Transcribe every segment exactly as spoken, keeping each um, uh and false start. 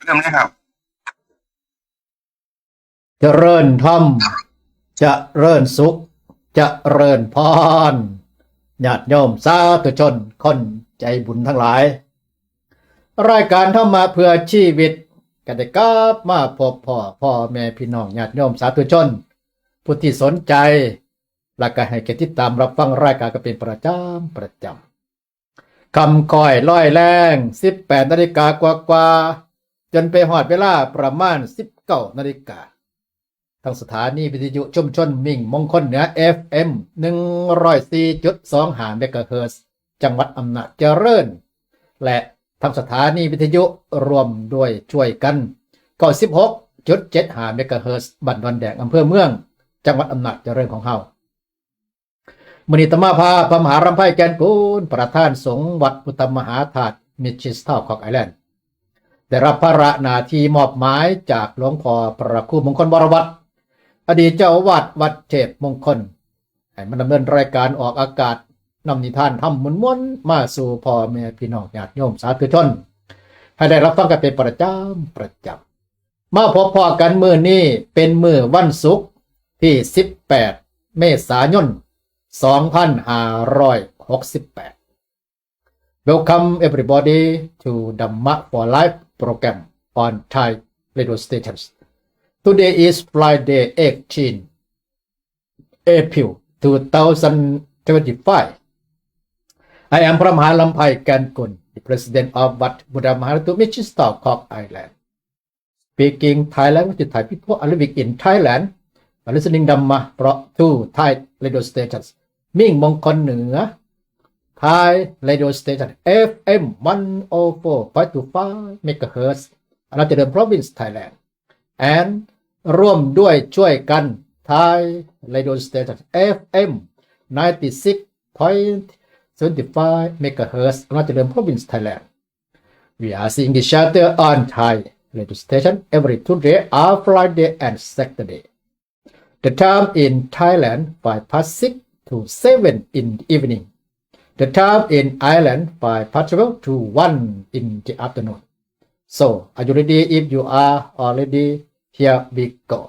เริ่มเลยครับ เจริญธรรม เจริญสุข เจริญพร ญาติโยมสาธุชนคนใจบุญทั้งหลาย รายการธรรมะเพื่อชีวิต ก็ได้กลับมาพบพ่อพ่อแม่พี่น้องญาติโยมสาธุชน ผู้ที่สนใจ และก็ให้เกียรติติดตามรับฟังรายการก็เป็นประจำประจำ ค่ำค่อยลอยแลง สิบแปดนาฬิกากว่าๆ จนไปฮอดเวลาประมาณ สิบเก้านาฬิกา ทางสถานีวิทยุชุมชนมิ่งมงคลเหนือ เอฟเอ็ม หนึ่งร้อยสี่จุดสองห้า เมกะเฮิรตซ์ จังหวัดอำนาจเจริญ และทางสถานีวิทยุร่วมด้วยช่วยกัน เก้าสิบหกจุดเจ็ดห้า เมกะเฮิรตซ์ บ้านดอนแดง อำเภอเมือง จังหวัดอำนาจเจริญของเฮา มื้อนี้อาตมาภาพพระมหาลำไพแก่นกูล ประธานสงฆ์วัดพุทธมหาธาตุ มิชชิสทาวน์ คอกไอแลนด์ ได้รับภาระหน้าที่มอบหมายจากหลวงพ่อพระครูมงคลวรวัฒน์ อดีตเจ้าอาวาสวัดเทพมงคล ให้มาดำเนินรายการออกอากาศ นำนิทานธรรมม่วนๆ มาสู่พ่อแม่พี่น้องญาติโยมสาธุชน ให้ได้รับฟังกันเป็นประจำประจำ มาพบพ้อกันมื้อนี้เป็นมื้อวันศุกร์ที่ สิบแปด เมษายน สองพันห้าร้อยหกสิบแปด Welcome everybody to Dhamma for Life program on Thai radio stations. Today is Friday, eighteen April two thousand twenty-five. I am Pramahalampaikangun, the president of Wat Buddha Maharatu Mission Store, Cork Island. Speaking Thai language to Thai people are living in Thailand, are listening Dhamma pro- to Thai radio stations. Ming Mongkon Nua, Thai radio station, F M one oh four point two five megahertz, Arunachal Province, Thailand. And ร่วมด้วยช่วยกัน Thai radio station, F M ninety-six point seventy-five megahertz, Arunachal Province, Thailand. We are seeing each other on Thai radio station every Tuesday or Friday and Saturday. The time in Thailand, five past six to seven in the evening. The time in Ireland, five past twelve to one in the afternoon. So, are you ready? If you are already, here we go.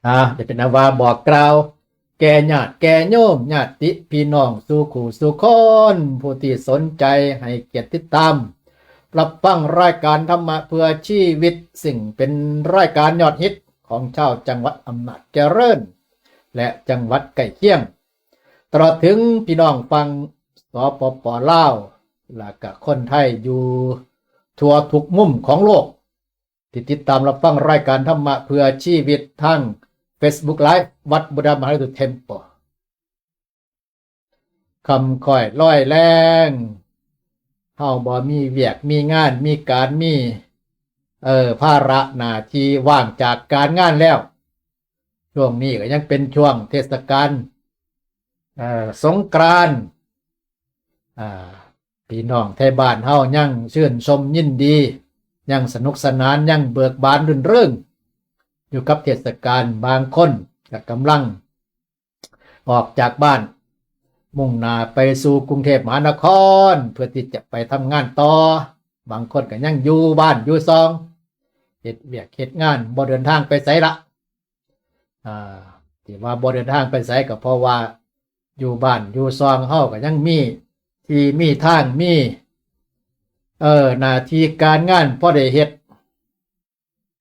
อ่าจะเป็นนาวาบอกกล่าว แก่ญาติแก่โยมญาติพี่น้องสู่คู่สู่คน ผู้ที่สนใจให้เกียรติติดตาม รับฟังรายการธรรมะเพื่อชีวิต ซึ่งเป็นรายการยอดฮิตของชาวจังหวัดอำนาจเจริญ และจังหวัดใกล้เคียง ตลอดถึงพี่น้องฝั่ง สปป ลาว และก็คนไทยอยู่ทั่วทุกมุมของโลก ที่ติดตามรับฟังรายการธรรมะเพื่อชีวิตทาง Facebook Live วัดบุรมหาฤดู Temple ค่ำค่อยลอยแลง เฮาบ่มีเวียกมีงานมีการมี เออ ภาระหน้าที่ว่างจากการงานแล้ว ช่วงนี้ก็ยังเป็นช่วงเทศกาล เอ่อ สงกรานต์ อ่า พี่น้องไทยบ้านเฮายังชื่นชมยินดี ยังสนุกสนาน ยังเบิกบานรื่นเริง อยู่กับเทศกาล บางคนก็กำลังออกจากบ้าน มุ่งหน้าไปสู่กรุงเทพมหานคร เพื่อที่จะไปทำงานต่อ บางคนก็ยังอยู่บ้านอยู่ซอง เฮ็ดเวียกเฮ็ดงาน บ่เดินทางไปไสละ อ่า ที่ว่าบ่เดินทางไปไสก็เพราะว่าอยู่บ้านอยู่ซองเฮาก็ยังมีที่มีทางมี เออ หน้าที่การงานพอได้เฮ็ด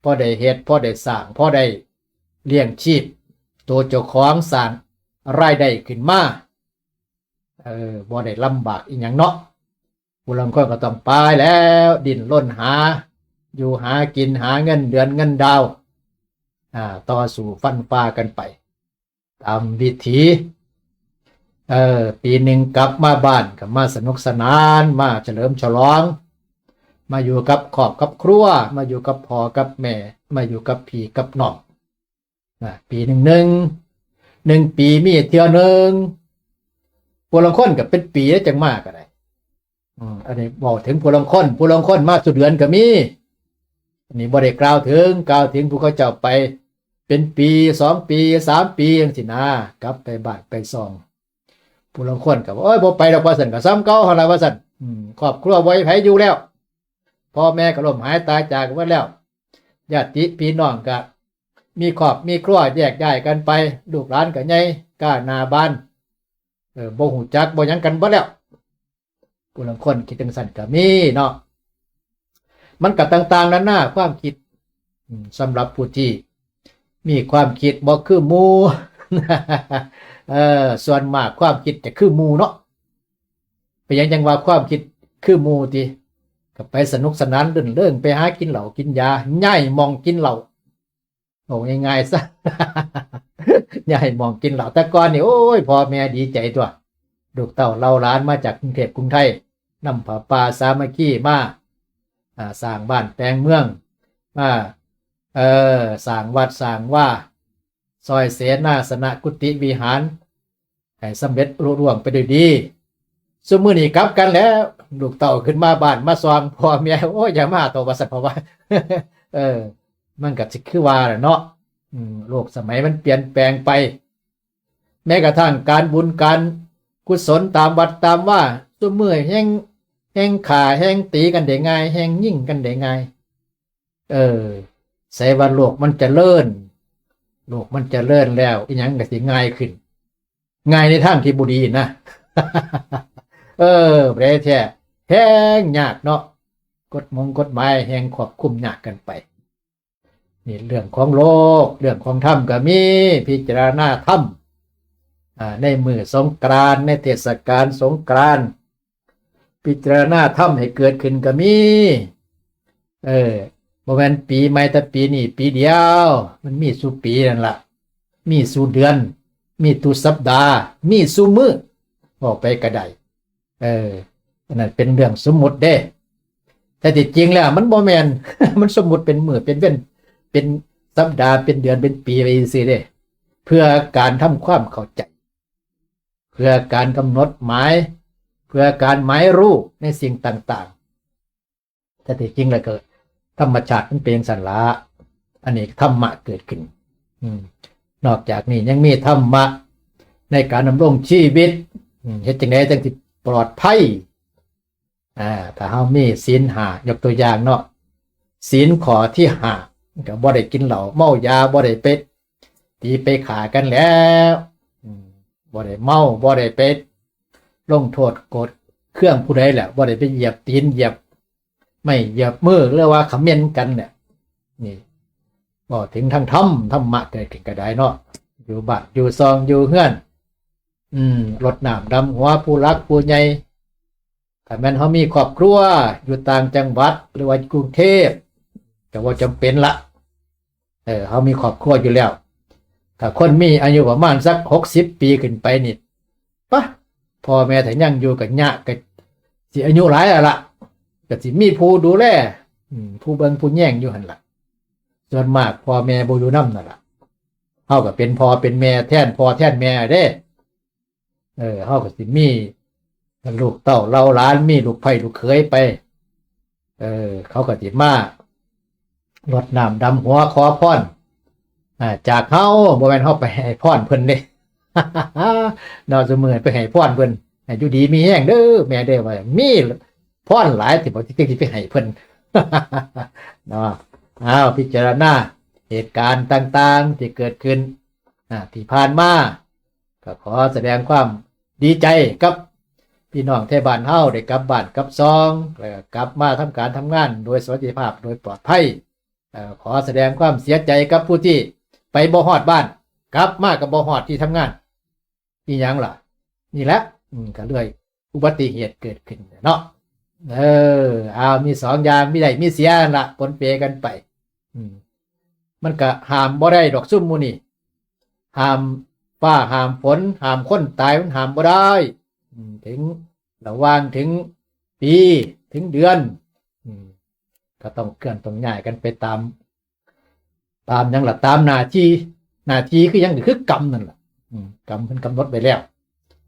พอได้เฮ็ด พอได้สร้าง พอได้เลี้ยงชีพ ตัวเจ้าของสร้างรายได้ขึ้นมา เออ บ่ได้ลำบากอีหยังเนาะ ผู้ลางคนก็ต้องไปแล้ว ดิ้นรนหาอยู่หากิน หาเงินเดือนเงินดาว อ่า ต่อสู้ฟันฝ่ากันไป ตามวิถี เออ ปีหนึ่งกลับมาบ้านก็มาสนุกสนาน มาเฉลิมฉลอง มาอยู่กับครอบกับครัว มาอยู่กับพ่อกับแม่ มาอยู่กับพี่กับน้อง นะ ปีหนึ่งหนึ่ง หนึ่งปีมีเทื่อหนึ่ง ผู้ลางคนก็เป็นปีแล้วจังมาก็ได้ อืม อันนี้บอกถึงผู้ลางคน ผู้ลางคนมาสู่เดือนก็มี อันนี้บ่ได้กล่าวถึง กล่าวถึงผู้เขาเจ้าไป เป็นปีสองปีสามปีจังซี้นะ กลับไปบ้านไปซอง ผู้ลางคนก็บอก โอ้ย บ่ไปดอกว่าซั่น ก็ซ้ำเก่าหั่นล่ะว่าซั่น อืม ครอบครัวบ่มีไผอยู่แล้ว ไผ พ่อแม่ก็ล้มหายตายจากกันหมดแล้ว ญาติพี่น้องก็มีครอบมีครัวแยกย้ายกันไป ลูกหลานก็ใหญ่ก้าหน้าบาน เออบ่ฮู้จักบ่หยังกันเบิดแล้ว ผู้ลางคนคิดจังซั่นก็มีเนาะ มันก็ต่างๆนานาความคิด อืม สำหรับผู้ที่มีความคิดบ่คือหมู่ เออ ส่วนมากความคิดจะคือหมู่เนาะ เป็นหยังจังว่าความคิดคือหมู่ติ ก็ไปสนุกสนานรื่นเริง ไปหากินเหล้ากินยา ย้ายหม่องกินเหล้า เอาง่ายๆซะ ย้ายหม่องกินเหล้า แต่ก่อนนี่ โอ้ย พ่อแม่ดีใจตั๊ว ลูกเต้าเหล่าหลานมาจากกรุงเทพฯกรุงไทย นำผ้าป่าสามัคคีมา อ่า สร้างบ้านแปลงเมือง มา เออ สร้างวัดสร้างวา ซ่อยเสนาสนะกุฏิวิหาร ให้สำเร็จลุล่วงไปด้วยดี ซุมื้อนี้กลับกันแล้ว ลูกเต้าขึ้นมาบ้านมาส่องพ่อแม่ โอ้ย อย่ามาเถาะ ว่าซั่น เพราะว่า เออ มันก็สิคือว่าแหละเนาะ อืม โลกสมัยมันเปลี่ยนแปลงไป แม้กระทั่งการบุญการกุศลตามวัดตามวา ซุมื้อแฮ่ง แฮ่งฆ่า แฮ่งตีกันได้ง่าย แฮ่งยิงกันได้ง่าย เออ ใส่ว่าโลกมันเจริญ โลกมันเจริญแล้ว อีหยังก็สิง่ายขึ้น ง่ายในทางที่บ่ดีนะ เออ บ่ได้แท้ แฮ่งยากเนาะ กฎหมงกฎหมายแฮ่งควบคุมยากกันไป นี่เรื่องของโลก เรื่องของธรรมก็มี พิจารณาธรรม อ่า ในมื้อสงกรานต์ ในเทศกาลสงกรานต์ พิจารณาธรรมให้เกิดขึ้นก็มี เออ บ่แม่นปีใหม่แต่ปีนี้ปีเดียว มันมีสู่ปีนั่นล่ะ มีสู่เดือน มีสู่สัปดาห์ มีสู่มื้อ เว้าไปก็ได้ เออ อันนั้นเป็นเรื่องสมมุติเด้ แต่ที่จริงแล้วมันบ่แม่น มันสมมุติเป็นมื้อ เป็นเว้น เป็นสัปดาห์ เป็นเดือน เป็นปีไปซื่อๆเด้ เพื่อการทำความเข้าใจ เพื่อการกำหนดหมาย เพื่อการหมายรู้ในสิ่งต่างๆ แต่ที่จริงแล้วก็ธรรมชาติมันเป็นจั่งซั้นละ อันนี้ธรรมะเกิดขึ้น อืม นอกจากนี้ยังมีธรรมะในการดำรงชีวิต อืม เฮ็ดจั่งใดจั่งสิปลอดภัย อ่า ถ้าเฮามีศีลห้า ยกตัวอย่างเนาะ ศีลข้อที่ห้า ก็บ่ได้กินเหล้าเมายา บ่ได้ไปตีไปฆ่ากันแล้ว อืม บ่ได้เมา บ่ได้ไปลงโทษโกรธเคืองผู้ใดแหละ บ่ได้ไปเหยียบตีนเหยียบไม้เหยียบมือ หรือว่าคอมเมนต์กันเนี่ย นี่ เว้าถึงทางธรรม ธรรมะเกิดขึ้นก็ได้เนาะ อยู่บ้านอยู่ซองอยู่เฮือน อืม รดน้ำดำหัวผู้หลักผู้ใหญ่ ถ้าแม่นเฮามีครอบครัวอยู่ต่างจังหวัดหรือว่ากรุงเทพฯ ก็บ่จำเป็นละ เออ เฮามีครอบครัวอยู่แล้ว ถ้าคนมีอายุประมาณสักหกสิบปีขึ้นไปนี่ ปะ พ่อแม่ถ้ายังอยู่ก็ยาก ก็สิอายุหลายแล้วล่ะ ก็สิมีผู้ดูแล อืม ผู้เบิ่งผู้แยงอยู่หั่นล่ะ ส่วนมากพ่อแม่บ่อยู่นำนั่นล่ะ เฮาก็เป็นพ่อเป็นแม่แทนพ่อแทนแม่เด้ เออ เฮาก็สิมีลูกเต้าเหล่าหลาน มีลูกใภ้ลูกเขยไป เออ เขาก็สิมารดน้ำดำหัวขอพร อ่า จากเฮา บ่แม่นเฮาไปให้พรเพิ่นเด้ เนาะ ซุมื้อไปให้พรเพิ่น ให้อยู่ดีมีแฮงเด้อแม่เด้อ ว่ามีพรหลายที่บ่ ที่สิไปให้เพิ่น เนาะ อ้าว พิจารณาเหตุการณ์ต่างๆที่เกิดขึ้น อ่า ที่ผ่านมา ก็ขอแสดงความดีใจกับพี่น้องไทบ้านเฮา ได้กลับบ้านกลับซอง แล้วก็กลับมาทำการทำงานโดยสวัสดิภาพ โดยปลอดภัย เอ่อ ขอแสดงความเสียใจกับผู้ที่ไปบ่ฮอดบ้าน กลับมาก็บ่ฮอดที่ทำงาน อีหยังล่ะ นี่แหละ อืม ก็เลยอุบัติเหตุเกิดขึ้นเนาะ เออ เอา มีสองอย่าง มีได้มีเสียหั่นละ ปนเปกันไป อืม มันก็ห้ามบ่ได้ดอกซุมหมู่นี่ ห้ามฟ้าห้ามฝน ห้ามคนตาย มันห้ามบ่ได้ อืม ถึงระหว่างถึงปี ถึงเดือน อืม ก็ต้องเคลื่อนต้องย้ายกันไปตาม ตามหยังล่ะ ตามหน้าที่ หน้าที่คือหยัง คือกรรมนั่นล่ะ อืม กรรมเพิ่นกำหนดไว้แล้ว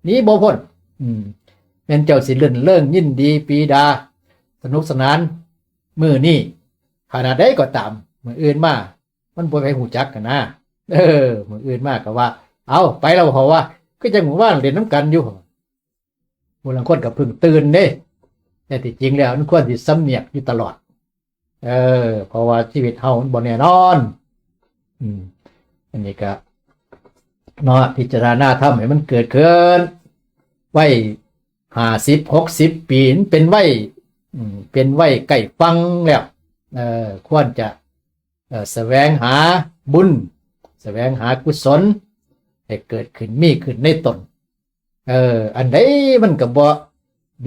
หนีบ่พ้น อืม แม่นเจ้าสิรื่นเริงยินดีปรีดา สนุกสนานมื้อนี้ขนาดใดก็ตาม มื้ออื่นมา มันบ่มีไผฮู้จักกันนะ เออ มื้ออื่นมาก็ว่า เอ้า ไปแล้ว เพราะว่า คือจั่งมื้อวานเล่นนำกันอยู่ ผู้ลางคนก็เพิ่งตื่นเด้ แต่ที่จริงแล้วมันควรสิสำเนียกอยู่ตลอด เออ เพราะว่าชีวิตเฮามันบ่แน่นอน อืม อันนี้ก็ เนาะ พิจารณาธรรมให้มันเกิดขึ้น ไว้ห้าสิบ หกสิบ ปี มันเป็นวัย อืม เป็นวัยใกล้ฝั่งแล้ว เออ ควรจะ เออ แสวงหาบุญ แสวงหากุศล ให้เกิดขึ้นมีขึ้นในตน เออ อันใดมันก็บ่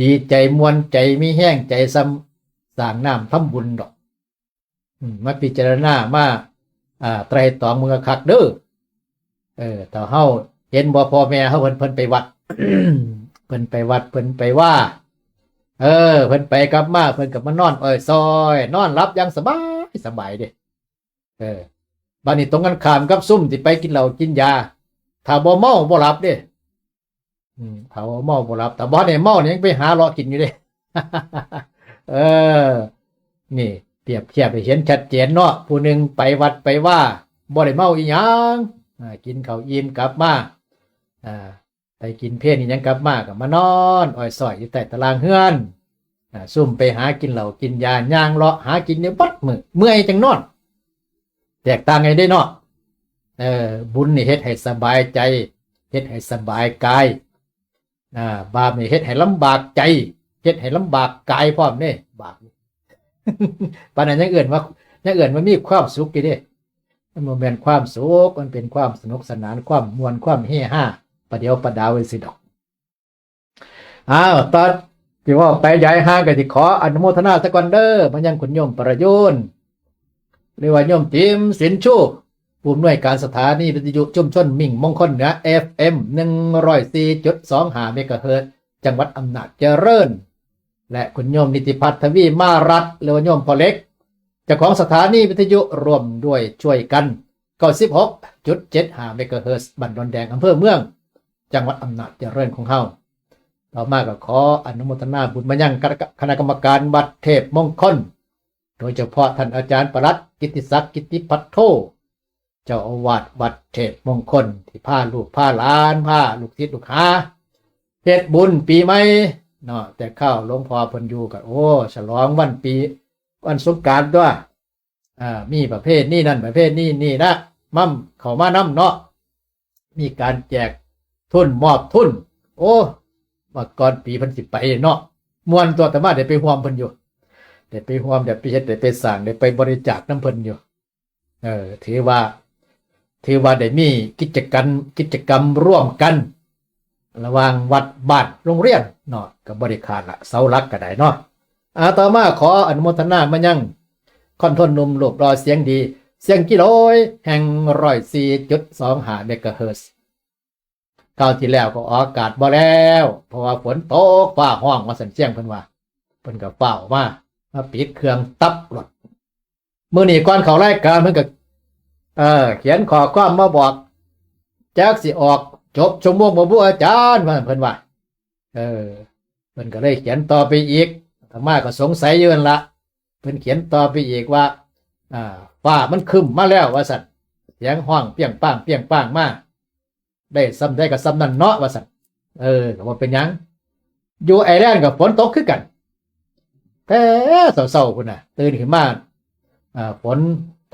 ดีใจม่วนใจมีแฮงใจส่ำสร้างน้ำทำบุญดอก อืม มาพิจารณา มา อ่า ไตร่ตรองเบิ่งคักๆเด้อ เออ ถ้าเฮาเห็นบ่ พ่อแม่เฮาเพิ่น เพิ่นไปวัด เพิ่นไปวัด เพิ่นไปว่า เออ เพิ่นไปกลับมา เพิ่นก็มานอนอ้อยซ้อย นอนหลับอย่างสบายสบายเด้ เออ บัดนี้ตรงกันข้ามกับซุมที่ไปกินเหล้ากินยา ถ้าบ่เมาบ่หลับเด้ อืม ถ้าบ่เมาบ่หลับ ถ้าบ่ได้เมานี่ยังไปหาเลาะกินอยู่เด้ เออ นี่เปรียบเทียบให้เห็นชัดเจนเนาะ ผู้หนึ่งไปวัดไปว่า บ่ได้เมาอีหยัง อ่า กินข้าวอิ่มกลับมา อ่า ไปกินเพลนี่ยังกลับมาก็มานอนอ้อยซ้อยอยู่ใต้ตารางเฮือน อ่า ซุมไปหากินเหล้ากินยา ย่างเลาะหากินอยู่บัดมื้อ เมื่อยจั่งนอน แตกต่างกันเด้เนาะ เออ บุญนี่เฮ็ดให้สบายใจ เฮ็ดให้สบายกาย อ่า บาปนี่เฮ็ดให้ลำบากใจ เฮ็ดให้ลำบากกายพร้อมเด้ บาป ปานนั้นยังเอิ้นว่า ยังเอิ้นว่ามีความสุขอยู่เด้ มันบ่แม่นความสุข มันเป็นความสนุกสนาน ความม่วน ความเฮฮา ประเดียวประดาวไว้ซื่อดอก อ้าว ตอนที่เว้าไปยายห้างก็สิขออนุโมทนาซะก่อนเด้อ มายังคุณโยมประยูน หรือว่าโยมจิม สินชู ผู้อำนวยการสถานีวิทยุชุมชนมิ่งมงคลเหนือ เอฟเอ็ม หนึ่งร้อยสี่จุดสองห้า เมกะเฮิรตซ์ จังหวัดอำนาจเจริญ และคุณโยมนิติพัฒน์ ทวีมารัตน์ หรือว่าโยมพ่อเล็ก เจ้าของสถานีวิทยุร่วมด้วยช่วยกัน เก้าสิบหกจุดเจ็ดห้า เมกะเฮิรตซ์ บ้านดอนแดง อำเภอเมือง จังหวัดอำนาจเจริญของเฮา ต่อมาก็ขออนุโมทนาบุญมายังคณะกรรมการวัดเทพมงคล โดยเฉพาะท่านอาจารย์ปลัดกิตติศักดิ์ กิตติพัทโท เจ้าอาวาสวัดเทพมงคล ที่พาลูกพาหลาน พาลูกศิษย์ลูกหา เฮ็ดบุญปีใหม่เนาะ แต่คราวหลวงพ่อเพิ่นอยู่ก็ โอ้ ฉลองวันปี วันสงกรานต์ตั๊ว อ่า มีประเพณีนั่นประเพณีนี่นะ มั่มเข้ามานำเนาะ มีการแจกทุนมอบทุน โอ้ เมื่อก่อนปีเพิ่นสิไปเนาะ ม่วนตั๊ว อาตมาได้ไปร่วมเพิ่นอยู่ ได้ไปร่วม ได้ไปเฮ็ด ได้ไปสร้าง ได้ไปบริจาคนำเพิ่นอยู่ เออ ถือว่า ถือว่าได้มีกิจกรรม กิจกรรมร่วมกัน ระหว่างวัดบ้านโรงเรียนเนาะ ก็บ่ได้ขาดละ เสาหลักก็ได้เนาะ อ่า ต่อมาขออนุโมทนามายังคอนโทรลหนุ่มรูปหล่อเสียงดี เสียงกิโลยแห่ง ร้อยสี่จุดสองห้า เมกะเฮิรตซ์ คราวที่แล้วก็ออกอากาศบ่แล้ว เพราะว่าฝนตกฟ้าฮ้องว่าซั่น เสียงเพิ่นว่า เพิ่นก็ฟ้าวมา มาปิดเครื่องตับโลด มื้อนี้ก่อนเข้ารายการเพิ่นก็ เออ เขียนข้อความมาบอก จักสิออกจบชั่วโมงบ่บุอาจารย์ ว่าเพิ่นว่า เออ เพิ่นก็เลยเขียนต่อไปอีก อาตมาก็สงสัยอยู่นั่นละ เพิ่นเขียนต่อไปอีกว่า อ่า ฟ้ามันครึ้มมาแล้วว่าซั่น เสียงฮ้องเปรี้ยงป้างเปรี้ยงป้างมา ได้ส่ำใดก็ส่ำนั้นเนาะว่าซั่น เออ ก็บ่เป็นหยัง อยู่ไอร์แลนด์ก็ฝนตกคือกัน แต่เช้าๆพุ้นน่ะ ตื่นขึ้นมา อ่า ฝน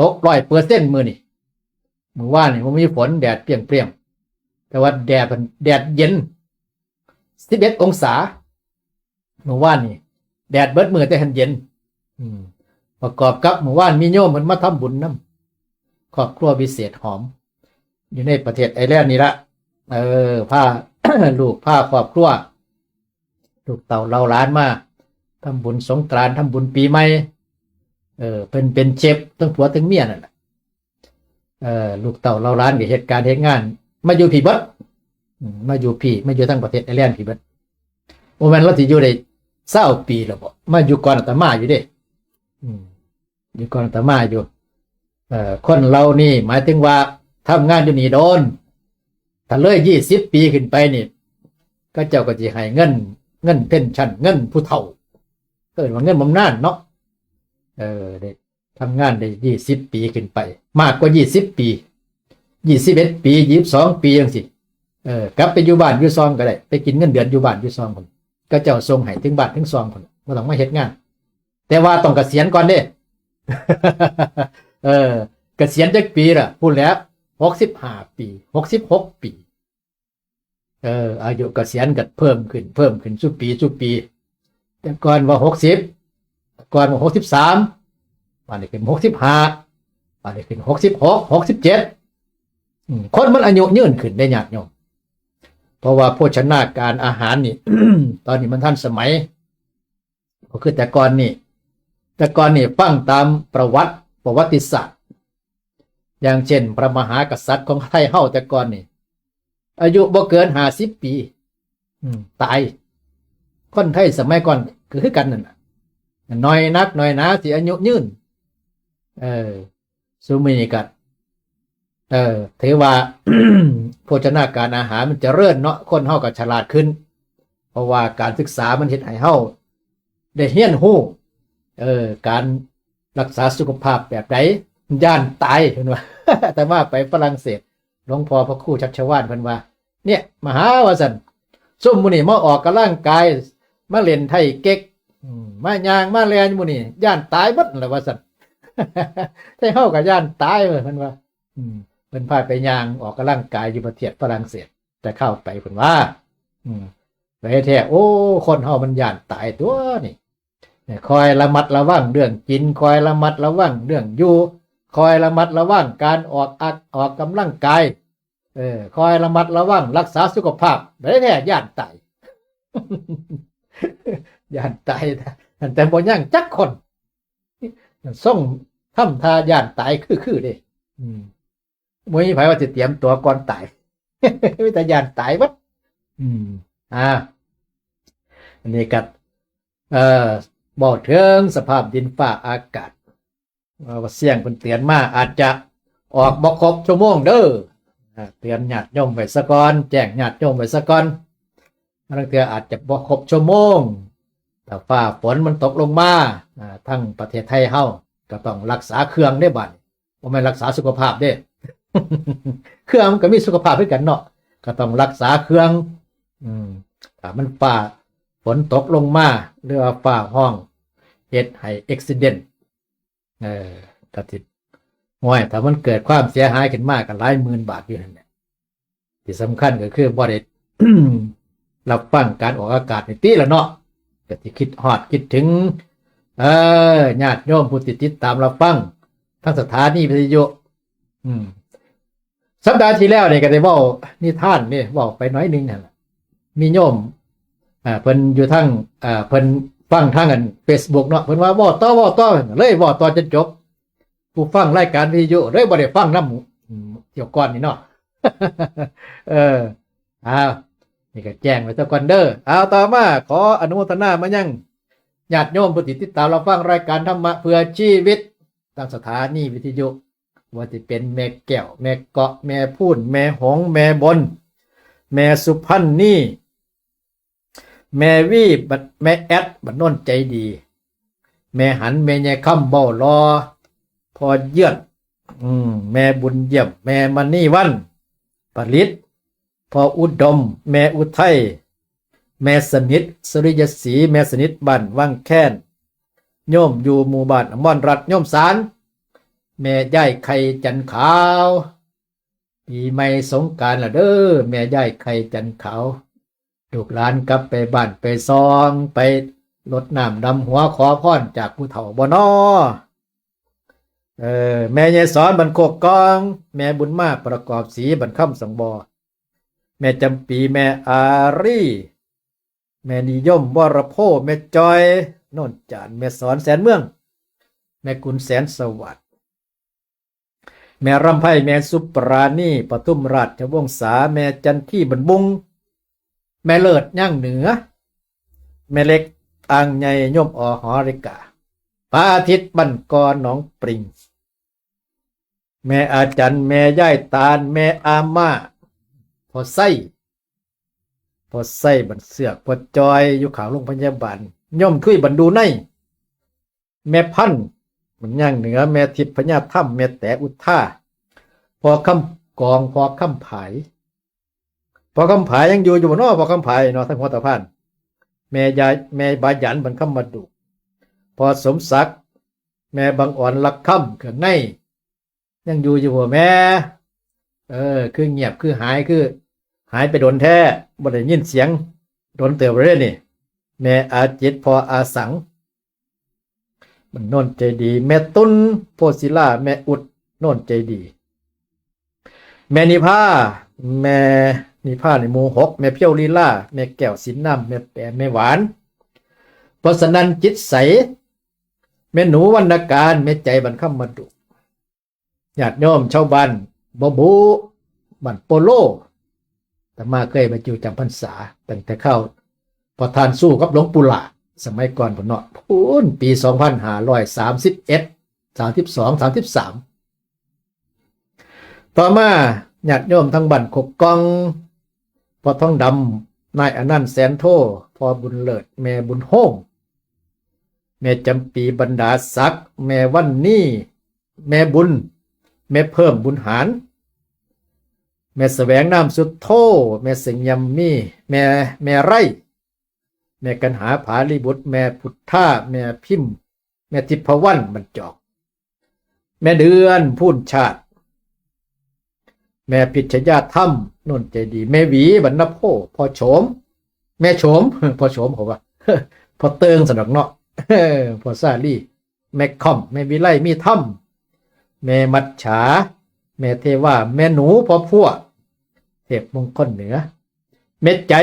ตกร้อยเปอร์เซ็นต์มื้อนี้ มื้อวานนี่บ่มีฝน แดดเปรี้ยงๆ แต่ว่าแดดมัน แดดเย็น สิบเอ็ดองศา มื้อวานนี่ แดดเบิดมื้อแต่หั้นเย็น อืม ประกอบกับมื้อวานมีโยมเพิ่นมาทำบุญนำ ครอบครัววิเศษหอม อยู่ในประเทศไอร์แลนด์นี่ละ เออ พา ลูก พาครอบครัว ลูกเต้าเหล่าหลานมาทำบุญสงกรานต์ ทำบุญปีใหม่ เออ เพิ่นเป็นเชฟทั้งผัวทั้งเมียนั่นแหละ เออ ลูกเต้าเหล่าหลานก็เฮ็ดการเฮ็ดงาน มาอยู่พี้เบิด อืม มาอยู่พี้ มาอยู่ทางประเทศไอร์แลนด์พี้เบิด บ่แม่นลาวสิอยู่ได้ซาวปีแล้วบ่ มาอยู่ก่อนอาตมาอยู่เด้ อืม อยู่ก่อนอาตมาอยู่ เอ่อ คนเหล่านี้หมายถึงว่าทำงานอยู่นี่โดน ถ้าเลยยี่สิบปีขึ้นไปนี่ เขาเจ้าก็สิให้เงิน เงินเพนชั่น เงินผู้เฒ่า เอิ้นว่าเงินบำนาญเนาะ เออ ได้ทำงานได้ยี่สิบปีขึ้นไป มากกว่ายี่สิบปี ยี่สิบเอ็ดปี ยี่สิบสองปีจั่งซี้ เออ กลับไปอยู่บ้านอยู่ซองก็ได้ ไปกินเงินเดือนอยู่บ้านอยู่ซองพุ้น เขาเจ้าส่งให้ถึงบ้านถึงซองพุ้น บ่ต้องมาเฮ็ดงาน แต่ว่าต้องเกษียณก่อนเด้ เออ เกษียณจักปีล่ะ พูดแล้ว หกสิบห้า ปี หกสิบหก ปี เออ อายุเกษียณก็เพิ่มขึ้น เพิ่มขึ้นสู่ปีสู่ปี แต่ก่อนว่า หกสิบ ก่อนว่า หกสิบสาม บาดนี้ขึ้น หกสิบห้า บาดนี้ขึ้น หกสิบหก หกสิบเจ็ด อืม คนมันอายุยืนขึ้นได้ ญาติโยม เพราะว่าโภชนาการอาหารนี่ ตอนนี้มันทันสมัย ก็คือแต่ก่อนนี่ แต่ก่อนนี่ฟังตามประวัติ ประวัติศาสตร์ อย่างเช่น พระมหากษัตริย์ของไทยเฮาแต่ก่อนนี่ อายุบ่เกิน ห้าสิบ ปี อืม ตาย คนไทยสมัยก่อนก็คือกันนั่นน่ะ น้อยนักน้อยหนาสิอายุยืน เออ ซุมื้อนี้ก็ เออ ถือว่า โภชนาการอาหารมันเจริญเนาะ คนเฮาก็ฉลาดขึ้น เพราะว่าการศึกษามันเฮ็ดให้เฮาได้เรียนรู้ เออ การรักษาสุขภาพแบบใด ย้านตาย เพิ่นว่า แต่ว่าไปฝรั่งเศส หลวงพ่อพระครูชัชวาลเพิ่นว่า เนี่ย มาหาว่าซั่น ซุมมื้อนี้มาออกกำลังกาย มาเล่นไทเก๊ก อืม มาย่างมาแล่นมื้อนี้ ย้านตายเบิดนั่นแหละว่าซั่น ไทเฮาก็ย้านตายเว้ย เพิ่นว่า อืม เพิ่นพาไปย่างออกกำลังกายอยู่ประเทศฝรั่งเศส แต่เข้าไปเพิ่นว่า อืม ไปแท้ โอ้ คนเฮามันย้านตายตัวนี่ เนี่ย คอยระมัดระวังเรื่องกิน คอยระมัดระวังเรื่องอยู่ คอยระมัดระวังการออกอัก ออกกำลังกาย เออ คอยระมัดระวังรักษาสุขภาพ ไปแท้ย้านตาย ย้านตาย แต่บ่ยังจักคน ส่งทำท่าย้านตายคือๆ เด้ อืม บ่มีไผว่าสิเตรียมตัวก่อนตาย มีแต่ย้านตายเบิด อืม อ่า อันนี้ก็ เอ่อ บอกถึงสภาพดินฟ้าอากาศ เอ่อ ว่าเสี่ยงเพิ่นเตือนมา อาจจะออกบ่ครบชั่วโมงเด้อ อ่า เตือนญาติโยมไว้ซะก่อน แจ้งญาติโยมไว้ซะก่อน บางเทื่ออาจจะบ่ครบชั่วโมง ถ้าฟ้าฝนมันตกลงมา อ่า ทั้งประเทศไทยเฮาก็ต้องรักษาเครื่องเด้บัดนี้ บ่แม่นรักษาสุขภาพเด้ เครื่องมันก็มีสุขภาพคือกันเนาะ ก็ต้องรักษาเครื่อง อืม ถ้ามันฟ้าฝนตกลงมา หรือว่าฟ้าฮ้อง เฮ็ดให้อุบัติเหตุ เออ ก็สิ โอ้ย ถ้ามันเกิดความเสียหายขึ้นมาก็หลายหมื่นบาทอยู่นั่นแหละ ที่สำคัญก็คือบ่ได้ รับฟังการออกอากาศนี่ติล่ะเนาะ ก็สิคิดฮอดคิดถึง เออ ญาติโยมผู้ที่ติดตามรับฟังทางสถานีวิทยุ อืม สัปดาห์ที่แล้วนี่ก็ได้เว้านิทานนี่ เว้าไปหน่อยหนึ่งหั่นล่ะ มีโยม อ่า เพิ่นอยู่ทาง อ่า เพิ่นฟังทางอัน Facebook เนาะ เพิ่นว่าเว้าต่อ เว้าต่อ เลยเว้าต่อจนจบ ผู้ฟังรายการวิทยุเลยบ่ได้ฟังนำ อืม เที่ยวก่อนนี่เนาะ เออ อ้าว นี่ก็แจ้งไว้ซะก่อนเด้อ เอา ต่อมา ขออนุโมทนามายังญาติโยมผู้ที่ติดตามรับฟังรายการธรรมะเพื่อชีวิต ทางสถานีวิทยุ ว่าสิเป็นแม่แก้ว แม่เกาะ แม่พูน แม่หงส์ แม่บน แม่สุพรรณนี่ แม่วี บัด แม่แอด บัดโน้นใจดี แม่หัน แม่ใหญ่คำเว้าหล่อ พ่อเยือน อืม แม่บุญเยี่ยม แม่มณีวัน ผลิต พ่ออุดม แม่อุทัย แม่สนิท สุริยศรี แม่สนิท บ้านวังแคน โยมอยู่หมู่บ้านอมรรัตน์ โยมสาร แม่ยายไข่จันขาว ปีใหม่สงกรานต์ละเด้อ แม่ยายไข่จันขาว ลูกหลานกลับไปบ้านไปซอง ไปรดน้ำดำหัวขอพรจากผู้เฒ่าบ่น้อ เออ แม่ยายสอนบ้านโคกกอง แม่บุญมาประกอบศรีบ้านคำสังบ่อ แม่จำปี แม่อารี แม่นิยม วรโพ แม่จอย โน่นจาน แม่สอนแสนเมือง แม่กุลแสนสวัสดิ์ แม่รำไพ แม่สุปราณี ปทุมราชวงศา แม่จันทีบันบุง แม่เลิศย่างเหนือ แม่เล็กอ่างใหญ่ โยมอหอริกา พระอาทิตย์บ้านกอหนองปริง แม่อาจัน แม่ยายตาล แม่อาม่า พ่อไส้ พ่อไส้บันเสือก พ่อจอย อยู่ข้างโรงพยาบาล โยมทุยบันดูใน แม่พันธุ์ มันย่างเหนือ แม่ทิพย์พญาธรรม แม่แต๋อุทา พ่อคำกอง พ่อคำผาย พ่อคำผายยังอยู่อยู่บ่น้อ พ่อคำผายเนาะ ทั้งหัวตะพาน แม่ยาย แม่บายัน บันคำมาดุ พ่อสมศักดิ์ แม่บังออน ลักคำ เครื่องใน ยังอยู่อยู่บ่แม่? เออ คือเงียบ คือหาย คือหายไปโดนแท้ บ่ได้ยินเสียงโดนเติบเลยนี่ แม่อาจิต พ่ออาสัง มันโนนใจดี แม่ตุ้น โพธิ์ศิลา แม่อุด โนนใจดี แม่นิพา แม่นิพาในหมู่หก แม่เพียวลีลา แม่แก้วสินนำ แม่แปม แม่หวาน เพราะฉะนั้นจิตใส แม่หนูวรรณการ แม่ใจบันคำมดุ ญาติโยมชาวบ้านบ่บุ บ้านโปโล อาตมาเคยมาอยู่จำพรรษา ตั้งแต่เข้าประธานสู้กับหลวงปู่หลา สมัยก่อนพุ้นเนาะ พุ้นปีสองพันห้าร้อยสามสิบเอ็ด สามสิบสอง สามสิบสาม ต่อมาญาติโยมทั้งบ้านโคกกอง พ่อทองดำ นายอนันต์แสนโท พ่อบุญเลิศ แม่บุญโฮม แม่จำปี บรรดาศักดิ์ แม่วันนี่ แม่บุญ แม่เพิ่มบุญหาร แม่แสวงนามสุดโท แม่เสงยำมี แม่ แม่ไร่ แม่กันหาผาลีบุตร แม่พุทธา แม่พิมพ์ แม่ทิพวรรณบรรจอก แม่เดือนพูนชาติ แม่พิชยาธรรม นนท์ใจดี แม่หวี บรรณโพธิ์ พ่อโฉม แม่โฉม พ่อโฉมเขาว่า พ่อเติงสนอกเนาะ พ่อซาลี แม่คอม แม่วิไล มีธรรม แม่มัจฉา แม่เทวา แม่หนู พ่อพัว เทพมงคลเหนือ แม่ใจ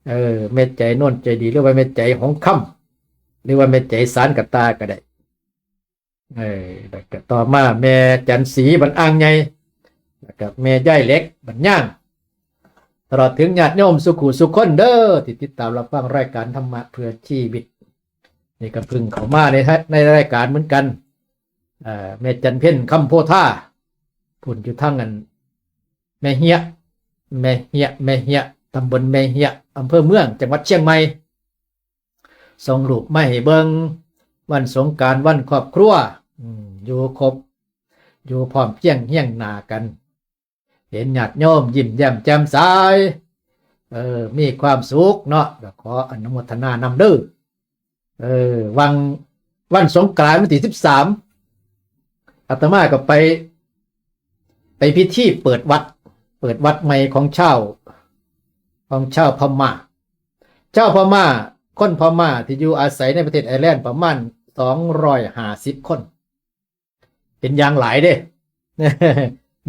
เออ แม่ใจนนท์ใจดี หรือว่าแม่ใจหงคำ หรือว่าแม่ใจสารกะตาก็ได้ เออ แล้วก็ต่อมาแม่จันสีบันอ่างใหญ่ แล้วก็แม่ยายเหล็กบันย่าง ตลอดถึงญาติโยมสุขุสุคนเด้อ ที่ติดตามรับฟังรายการธรรมะเพื่อชีวิต นี่ก็เพิ่งเข้ามาใน ในรายการเหมือนกัน เอ่อ แม่จันเพ็ญ คำโพธา พุ้นอยู่ทางอัน แม่เฮีย แม่เฮีย แม่เฮีย ตำบลแม่เฮีย อำเภอเมือง จังหวัดเชียงใหม่ ส่งรูปมาให้เบิ่ง วันสงกรานต์ วันครอบครัว อืม อยู่ครบ อยู่พร้อมเพียงเฮียงหน้ากัน เห็นญาติโยมยิ้มแย้มแจ่มใส เออ มีความสุขเนาะ ก็ขออนุโมทนานำเด้อ เออ วัน วันสงกรานต์ วันที่สิบสาม อาตมาก็ไป ไปพิธีเปิดวัด เปิดวัดใหม่ของชาว ของชาวพม่า ชาวพม่า คนพม่าที่อยู่อาศัยในประเทศไอร์แลนด์ประมาณสองร้อยห้าสิบคน เป็นอย่างหลายเด้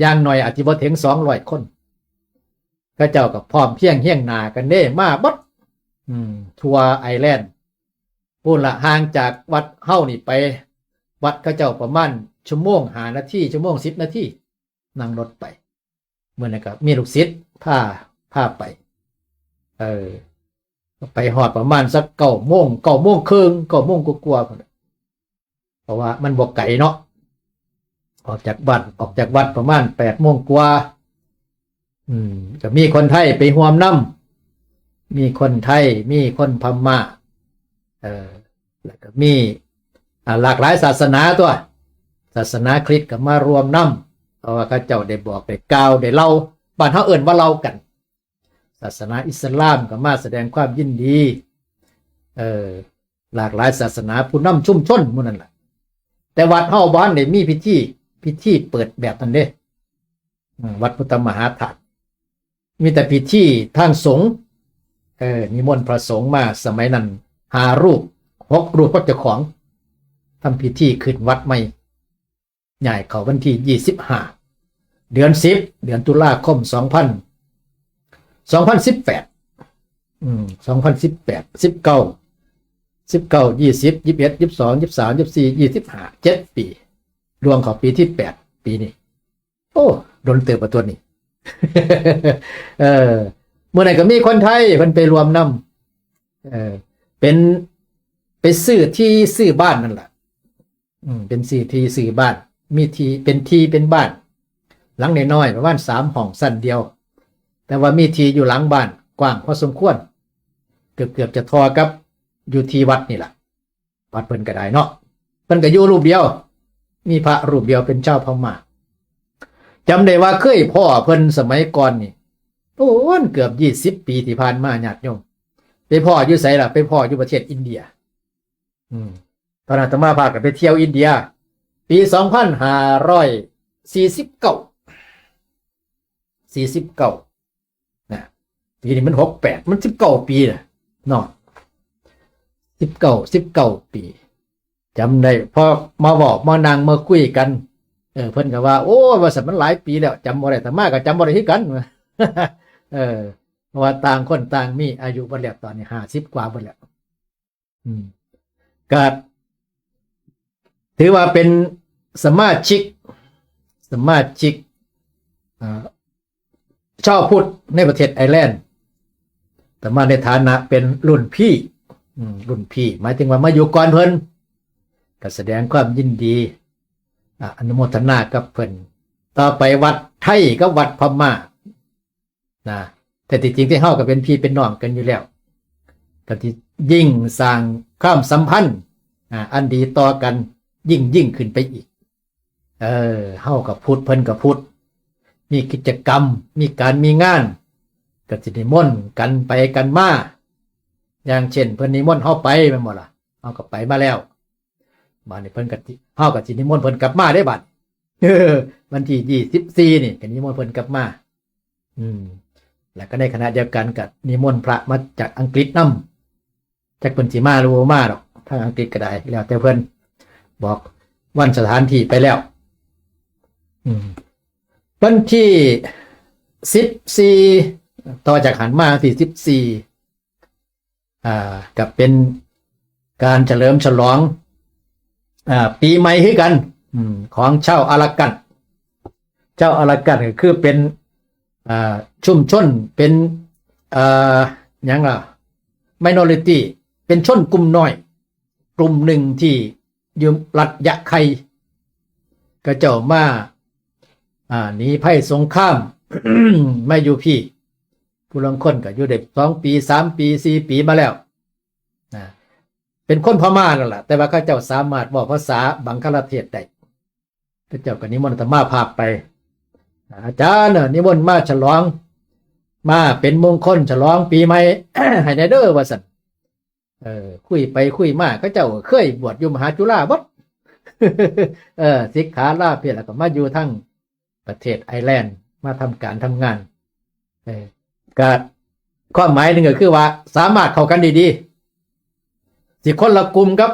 อย่างหน่อยอาจจะบ่ถึงสองร้อยคน เขาเจ้าก็พร้อมเพียงเฮียงหน้ากันเด้ มาเบิด อืม ทั่วไอร์แลนด์ พุ้นละ ห่างจากวัดเฮานี่ไป วัดเขาเจ้าประมาณชั่วโมงห้านาที ชั่วโมงสิบนาที นั่งรถไป มื้อนั้นก็มีลูกศิษย์พา พาไป เออ ไปฮอดประมาณสักเก้าโมง เก้าโมงครึ่ง เก้าโมงกว่าๆ พุ้นน่ะ เพราะว่ามันบ่ไกลเนาะ ออกจากบ้าน ออกจากวัดประมาณแปดโมงกว่า อืม ก็มีคนไทยไปร่วมนำ มีคนไทย มีคนพม่า เออ แล้วก็มี อ่า หลากหลายศาสนาตัว ศาสนาคริสต์ก็มาร่วมนำ เพราะว่าเขาเจ้าได้บอก ได้กล่าว ได้เล่า บ้านเฮาเอิ้นว่าเล่ากัน ศาสนาอิสลามก็มาแสดงความยินดี เออ หลากหลายศาสนา ผู้นำชุมชนหมู่นั่นล่ะ แต่วัดเฮาบ่ทันได้มีพิธี พิธีเปิดแบบนั้นเด้ อืม วัดพุทธมหาธาตุ มีแต่พิธีทางสงฆ์ เออ นิมนต์พระสงฆ์มา สมัยนั้นห้ารูป หกรูปกับเจ้าของ ทำพิธีขึ้นวัดใหม่ ย้ายเข้าวันที่ยี่สิบห้า เดือนสิบ เดือนตุลาคม สองพัน สองพันสิบแปด อืม สองพันสิบแปด สิบเก้า สิบเก้า ยี่สิบ ยี่สิบเอ็ด ยี่สิบสอง ยี่สิบสาม ยี่สิบสี่ ยี่สิบห้า เจ็ดปี ล่วงเข้าปีที่แปด ปีนี้ โอ้ โดนเติบบ่ตัวนี้ เออ มื้อนั้นก็มีคนไทยเพิ่นไปร่วมนำ เออ เป็น ไปซื้อที่ซื้อบ้านนั่นล่ะ อืม เป็นซื้อที่ซื้อบ้าน มีที่ เป็นที่เป็นบ้าน หลังน้อยๆ ประมาณสามห้องชั้นเดียว แต่ว่ามีที่อยู่หลังบ้านกว้างพอสมควร เกือบๆ จะท่อกับอยู่ที่วัดนี่ล่ะ วัดเพิ่นก็ได้เนาะ เพิ่นก็อยู่รูปเดียว มีพระรูปเดียวเป็นชาวพม่า จำได้ว่าเคยพ้อเพิ่นสมัยก่อนนี่ โอ้ เกือบยี่สิบปีที่ผ่านมา ญาติโยม ไปพ้ออยู่ไสล่ะ ไปพ้ออยู่ประเทศอินเดีย อืม ตอนนั้นอาตมาพากันไปเที่ยวอินเดีย ปีสองพันห้าร้อยสี่สิบเก้า สี่สิบเก้า นะ ปีนี้มันหกแปด มันสิบเก้าปีนะเนาะ สิบเก้า สิบเก้าปี จำได้ พอมาบอกมานั่งมาคุยกัน เออ เพิ่นก็ว่า โอ้ย ว่าซั่น มันหลายปีแล้ว จำบ่ได้ อาตมาก็จำบ่ได้คือกัน เออ เพราะว่าต่างคนต่างมีอายุเบิดแล้ว ตอนนี้ห้าสิบกว่าเบิดแล้ว อืม ก็ถือว่าเป็นสมาชิก สมาชิก อ่า ชาวพุทธในประเทศไอร์แลนด์ อาตมาในฐานะเป็นรุ่นพี่ อืม รุ่นพี่ หมายถึงว่ามาอยู่ก่อนเพิ่น ก็แสดงความยินดี อ่า อนุโมทนากับเพิ่น ต่อไปวัดไทยกับวัดพม่า นะ แต่ที่จริงที่เฮาก็เป็นพี่เป็นน้องกันอยู่แล้ว ก็ที่ยิ่งสร้างความสัมพันธ์ อ่า อันดีต่อกันยิ่งยิ่งขึ้นไปอีก เออ เฮากับพุทธ เพิ่นกับพุทธ มีกิจกรรม มีการมีงาน ก็สินิมนต์กันไปกันมา อย่างเช่น เพิ่นนิมนต์เฮาไปแม่นบ่ล่ะ เฮาก็ไปมาแล้ว บาดนี้เพิ่นก็สิ เฮาก็สินิมนต์เพิ่นกลับมาเด้บาด วันที่ยี่สิบสี่นี่ก็นิมนต์เพิ่นกลับมา อืม แล้วก็ในขณะเดียวกันก็นิมนต์พระมาจากอังกฤษนำ จักเพิ่นสิมาหรือบ่มาดอก ทางอังกฤษก็ได้ แล้วแต่เพิ่น บอกวันสถานที่ไปแล้ว อืม วันที่สิบสี่ ต่อจากหั้นมาวันที่สิบสี่ อ่า ก็เป็นการเฉลิมฉลอง อ่า ปีใหม่คือกัน อืม ของชาวอารากัน ชาวอารากันก็คือเป็น อ่า ชุมชน เป็น อ่า หยังล่ะ minority เป็นชนกลุ่มน้อย กลุ่มหนึ่งที่อยู่รัฐยะไค เขาเจ้ามา อ่า หนีภัยสงคราม มาอยู่พี้ ผู้ลางคนก็อยู่ได้สองปี สามปี สี่ปีมาแล้ว นะ เป็นคนพม่านั่นแหละ แต่ว่าเขาเจ้าสามารถเว้าภาษาบังคลาเทศได้ เขาเจ้าก็นิมนต์อาตมาพาไป อาจารย์น่ะนิมนต์มาฉลอง มาเป็นมงคลฉลองปีใหม่ ให้แหน่เด้อ ว่าซั่น เออ คุยไปคุยมา เขาเจ้าเคยบวชอยู่มหาจุฬาเบิด เออ สิกขาลาเพศแล้วก็มาอยู่ทางประเทศไอร์แลนด์ มาทำการทำงาน เออ ก็ความหมายหนึ่งก็คือว่าสามารถเข้ากันได้ดี สิคนละกลุ่มกับ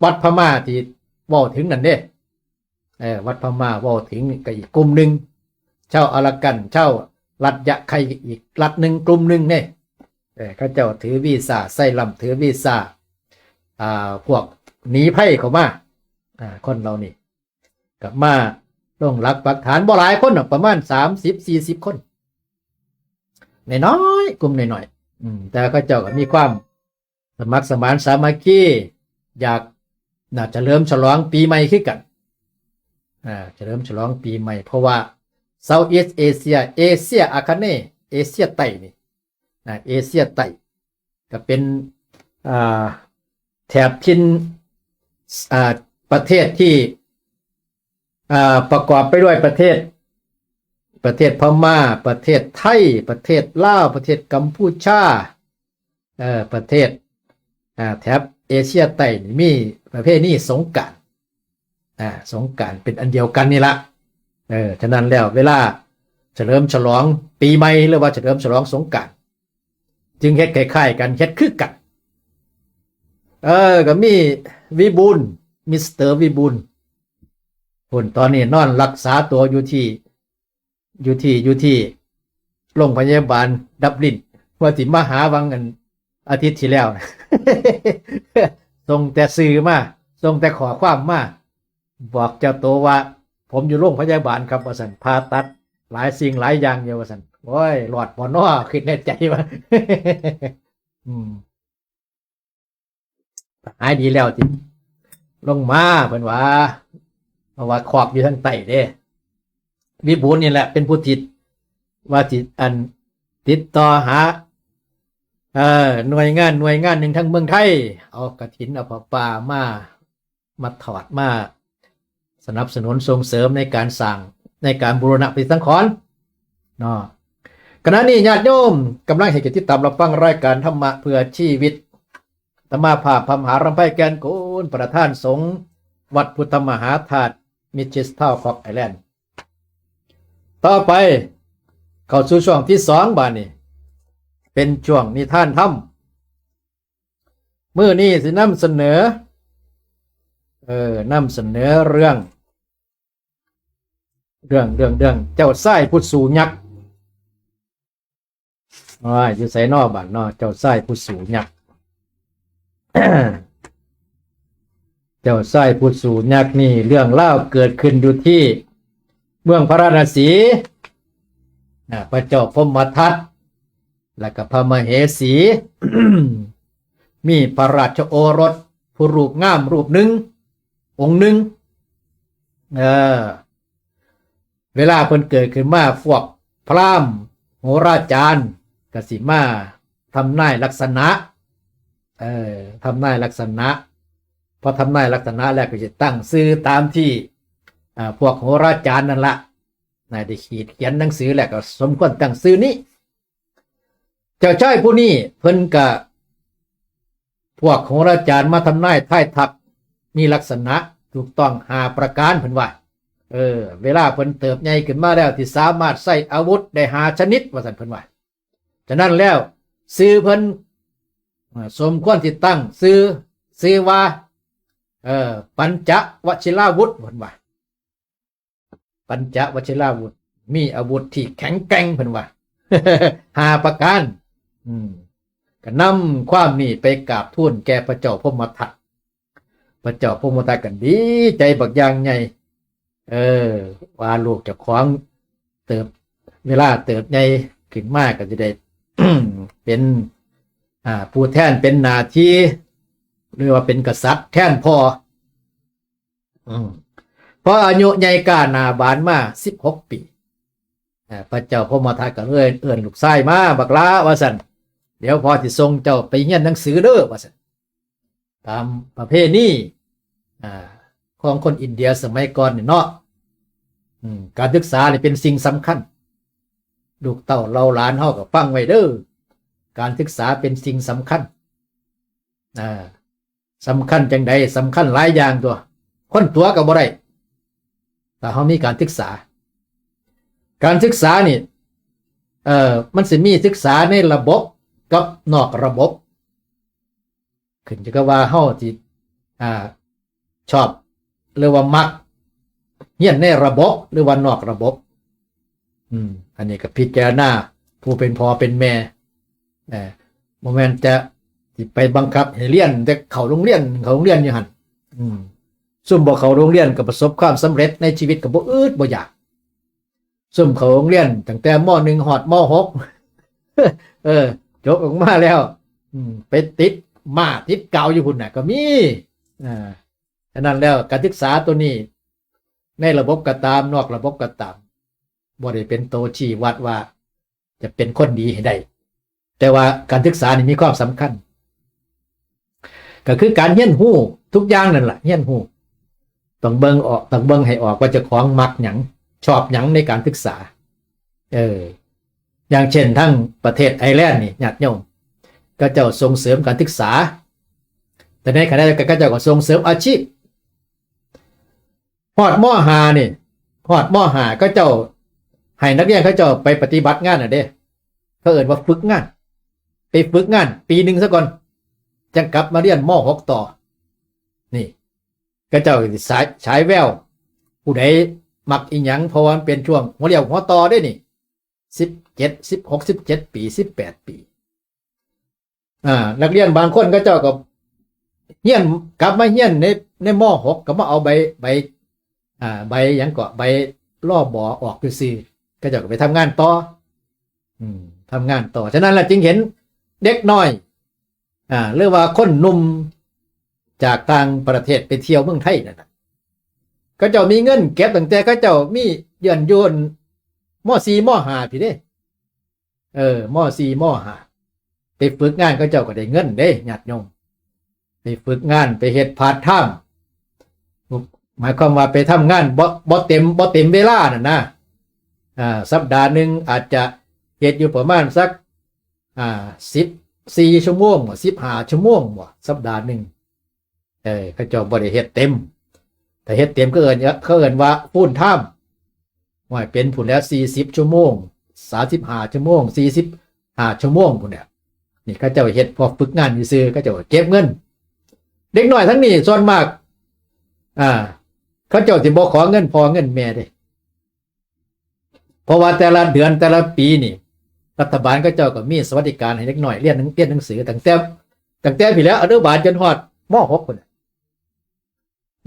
วัดพม่าที่เว้าถึงนั่นเด้ เออ วัดพม่าเว้าถึงนี่ก็อีกกลุ่มหนึ่ง ชาวอารากัน ชาวรัฐยะไคอีกรัฐหนึ่งกลุ่มหนึ่งเนี่ย เออ เขาเจ้าถือวีซ่า ไซลัมถือวีซ่า อ่า พวกหนีภัยเข้ามา อ่า คนเหล่านี้ กลับมาลงหลักปักฐาน บ่หลายคนหรอก ประมาณสามสิบ สี่สิบคน น้อยๆ กลุ่มน้อยๆ อืม แต่เขาเจ้าก็มีความสมัครสมานสามัคคี อยาก น่าเฉลิมฉลองปีใหม่คือกัน อ่า เฉลิมฉลองปีใหม่ เพราะว่า Southeast Asia เอเชียอาคเนย์ เอเชียใต้นี่ อ่า เอเชียใต้ ก็เป็น อ่า แถบถิ่น อ่า ประเทศที่ อ่า ประกอบไปด้วยประเทศ ประเทศพม่า ประเทศไทย ประเทศลาว ประเทศกัมพูชา เอ่อ ประเทศ อ่า แถบเอเชียใต้นี่มีประเพณีสงกรานต์ อ่า สงกรานต์เป็นอันเดียวกันนี่ละ เออ ฉะนั้นแล้วเวลาเฉลิมฉลองปีใหม่ หรือว่าเฉลิมฉลองสงกรานต์ จึงเฮ็ดคล้ายๆกัน เฮ็ดคือกัน เออ ก็มีวิบูลย์ มิสเตอร์วิบูลย์ พุ่น ตอนนี้นอนรักษาตัวอยู่ที่ อยู่ที่ อยู่ที่โรงพยาบาลดับลิน ว่าสิมาหาวังอันอาทิตย์ที่แล้ว ส่งแต่สื่อมา ส่งแต่ข้อความมา บอกเจ้าตัวว่า "ผมอยู่โรงพยาบาลครับ" ว่าซั่น "ผ่าตัดหลายสิ่งหลายอย่างอยู่" ว่าซั่น "โอ้ย รอดบ่น้อ" คิดในใจว่า อืม หายดีแล้วติ ลงมาเพิ่นว่า เพราะว่าคอกอยู่ทางใต้เด้ วิบูลย์นี่แหละเป็นผู้ติด ว่าติดอัน ติดต่อหา เอ่อ หน่วยงาน หน่วยงานหนึ่งทางเมืองไทย เอากฐิน เอาผ้าป่ามา มาถอด มาสนับสนุนส่งเสริมในการสร้าง ในการบูรณะปฏิสังขรณ์เนาะ ขณะนี้ญาติโยมกำลังให้เกียรติติดตามรับฟังรายการธรรมะเพื่อชีวิต ตมาภาพพระมหารำไพแก่นกูล ประธานสงฆ์วัดพุทธมหาธาตุ มิชิสทาวน์ คอกไอแลนด์ ต่อไป เข้าสู่ช่วงที่สองบาดนี้ เป็นช่วงนิทานธรรม มื้อนี้สินำเสนอ เออนำเสนอเรื่อง เรื่องเรื่องเรื่องเจ้าชายผู้สู้ยักษ์ อ้าย อยู่ไสน้อบัดน้อ เจ้าชายผู้สู้ยักษ์ เจ้าชายผู้สู้ยักษ์นี่ เรื่องราวเกิดขึ้นอยู่ที่เมืองพาราณสี อ่า พระเจ้าพรหมทัต และก็พระมเหสี มีพระราชโอรสผู้รูปงามรูปหนึ่ง องค์หนึ่ง เออ เวลาเพิ่นเกิดขึ้นมา พวกพราหมณ์โหราจารย์ก็สิมาทำนายลักษณะ เออ ทำนายลักษณะ พอทำนายลักษณะแล้วก็จะตั้งชื่อตามที่ อ่า พวกโหราจารย์นั่นละ น่าได้ขีดเขียนหนังสือแล้วก็สมควรตั้งชื่อนี้ เจ้าชายผู้นี้เพิ่นก็ พวกโหราจารย์มาทำนายทายทัก มีลักษณะถูกต้องห้าประการเพิ่นว่า เออ เวลาเพิ่นเติบใหญ่ขึ้นมาแล้วที่สามารถใช้อาวุธได้ห้าชนิด ว่าซั่นเพิ่นว่า ฉะนั้นแล้วชื่อเพิ่น เอ่อ สมควรที่ตั้งชื่อ ชื่อว่า เอ่อ ปัญจวชิราวุธ เพิ่นว่า ปัญจวชิราวุธ มีอาวุธที่แข็งแกร่งเพิ่นว่า ห้าประการ อืม ก็นำความนี้ไปกราบทูลแก่พระเจ้าพรหมทัต พระเจ้าพรหมทัตก็ดีใจบักอย่างใหญ่ เออ ว่าลูกเจ้าของเติบ เวลาเติบใหญ่ขึ้นมาก็จะได้ เป็น อ่า ผู้แทน เป็นหน้าที่ หรือว่าเป็นกษัตริย์แทนพ่อ อืม พออายุใหญ่กล้าหน้าบานมาสิบหกปี อ่า พระเจ้าพรหมทัตก็เลยเอิ้นลูกชายมา บักหล้า ว่าซั่น เดี๋ยวพ่อสิส่งเจ้าไปเรียนหนังสือเด้อ ว่าซั่น ตามประเพณี อ่า ของคนอินเดียสมัยก่อนนี่เนาะ อืม การศึกษานี่เป็นสิ่งสำคัญ ลูกเต้าเหล่าหลานเฮาก็ฟังไว้เด้อ การศึกษาเป็นสิ่งสำคัญ อ่า สำคัญจังใด สำคัญหลายอย่างตัว คนตั๋วก็บ่ได้ ถ้าเฮามีการศึกษา การศึกษานี่ เอ่อ มันสิมีศึกษาในระบบกับนอกระบบ ขึ้นอยู่กับว่าเฮาสิ อ่า ชอบ หรือว่ามัก เรียนในระบบ หรือว่านอกระบบ อืม อันนี้ก็พิจารณาผู้เป็นพ่อเป็นแม่ เอ่อ บ่แม่นจะสิไปบังคับให้เรียนแต่เข้าโรงเรียน เข้าโรงเรียนอยู่หั่น อืม ซุมบ่เข้าโรงเรียนก็ประสบความสำเร็จในชีวิตก็บ่อึดบ่อยาก ซุมเข้าโรงเรียนตั้งแต่ ม.หนึ่ง ฮอด ม.หก เออ จบออกมาแล้ว อืม ไปติดม้าติดกาวอยู่พุ้นน่ะ ก็มี อ่า ฉะนั้นแล้วการศึกษาตัวนี้ ในระบบก็ตาม นอกระบบก็ตาม บ่ได้เป็นตัวชี้วัดว่าจะเป็นคนดีให้ได้ แต่ว่าการศึกษานี่มีความสำคัญ ก็คือการเรียนรู้ทุกอย่างนั่นแหละ เรียนรู้ ต้องเบิ่งออก ต้องเบิ่งให้ออกว่าเจ้าของมักหยัง ชอบหยังในการศึกษา เออ อย่างเช่นทั้งประเทศไอร์แลนด์นี่ ญาติโยม เขาเจ้าส่งเสริมการศึกษา แต่ในขณะเดียวกันเขาเจ้าก็ส่งเสริมอาชีพ ฮอด ม.ห้า นี่ ฮอด ม.ห้า เขาเจ้าให้นักเรียนเขาเจ้าไปปฏิบัติงานน่ะเด้ เขาเอิ้นว่าฝึกงาน ไปฝึกงานปีหนึ่งซะก่อน จั่งกลับมาเรียน ม.หก ต่อ นี่ เขาเจ้าสิฉาย ฉายแวว ผู้ใดมักอีหยัง เพราะว่ามันเป็นช่วงหัวเลี้ยวหัวต่อเด้นี่ สิบเจ็ด สิบหก สิบเจ็ด ปี สิบแปด ปี อ่า นักเรียนบางคนเขาเจ้าก็เรียน กลับมาเรียนใน ใน ม.หก ก็มาเอาใบ ใบ อ่า ใบหยังเกาะ ใบ ร.บ.ออกซื่อๆ เขาเจ้าก็ไปทำงานต่อ อืม ทำงานต่อ ฉะนั้นล่ะจึงเห็นเด็กน้อย อ่า หรือว่าคนหนุ่มจากต่างประเทศไปเที่ยวเมืองไทยนั่นน่ะ เขาเจ้ามีเงินเก็บตั้งแต่เขาเจ้ามีเยือนยน ม.สี่ ม.ห้า พี้เด้ เออ ม.สี่ ม.ห้า ไปฝึกงานเขาเจ้าก็ได้เงินเด้ ญาติโยม ไปฝึกงาน ไปเฮ็ดพาร์ทไทม์ หมายความว่าไปทำงานบ่ บ่เต็ม บ่เต็มเวลานั่นนะ อ่า สัปดาห์หนึ่งอาจจะเฮ็ดอยู่ประมาณสัก อ่า สิบ สี่ชั่วโมงบ่ สิบห้าชั่วโมงบ่ สัปดาห์หนึ่ง เออ เขาเจ้าบ่ได้เฮ็ดเต็ม ถ้าเฮ็ดเต็มก็เอิ้น เขาเอิ้นว่า full time ว่าเป็นพู้นแหล้ว สี่สิบชั่วโมง สามสิบห้าชั่วโมง สี่สิบห้าชั่วโมงพู้นแหละ นี่เขาเจ้าเฮ็ดพอฝึกงานซื่อๆ เขาเจ้าเก็บเงิน เด็กน้อยทั้งนี้ส่วนมาก อ่า เขาเจ้าสิบ่ขอเงินพ่อเงินแม่เด้ เพราะว่าแต่ละเดือนแต่ละปีนี่ รัฐบาลเขาเจ้าก็มีสวัสดิการให้เด็กน้อยเรียนหนัง เรียนหนังสือตั้งแต่ ตั้งแต่พี้แหล้ว อนุบาลจนฮอด ม.หก พู้นน่ะ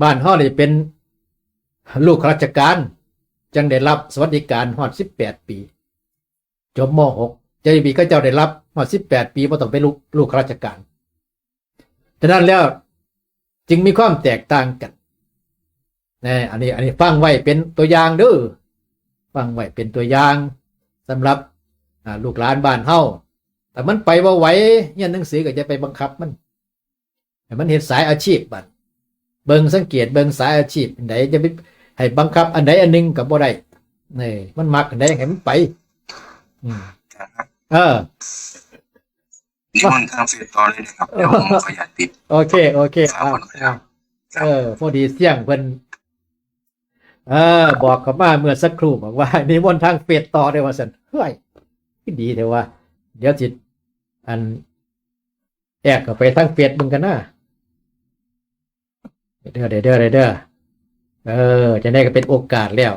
บ้านเฮานี่เป็นลูกข้าราชการ จั่งได้รับสวัสดิการฮอด สิบแปดปี จบ ม.หก เจ้าหน้าที่เขาเจ้าได้รับฮอด สิบแปดปี บ่ต้องเป็นลูก ลูกข้าราชการ ฉะนั้นแล้วจึงมีความแตกต่างกัน นะ อันนี้ อันนี้ฟังไว้เป็นตัวอย่างเด้อ ฟังไว้เป็นตัวอย่างสำหรับ อ่า ลูกหลานบ้านเฮา ถ้ามันไปบ่ไหว เรียนหนังสือก็อย่าไปบังคับมัน ให้มันเฮ็ดสายอาชีพบัด เบิ่งสังเกตเบิ่งสายอาชีพอันใด จะไปให้บังคับอันใดอันหนึ่งก็บ่ได้ นี่ มันมักอันใดให้มันไป อืม เออ นิมนต์ทางเฟซต่อเลยนะครับ เดี๋ยวผมขออนุญาตปิด โอเค โอเค ครับ เอา เอา เออ พอดีเสี่ยงเพิ่น เออ บอกเขามาเมื่อสักครู่ บอกว่านิมนต์ทางเฟซต่อได้ว่าซั่น เฮ้ย คือดีแท้ว่า เดี๋ยวสิ อัน แอกเข้าไปทางเฟซเบิ่งกันนะ เด้อ เด้อ เด้อ เด้อ เออ จั่งใด๋ก็เป็นโอกาสแล้ว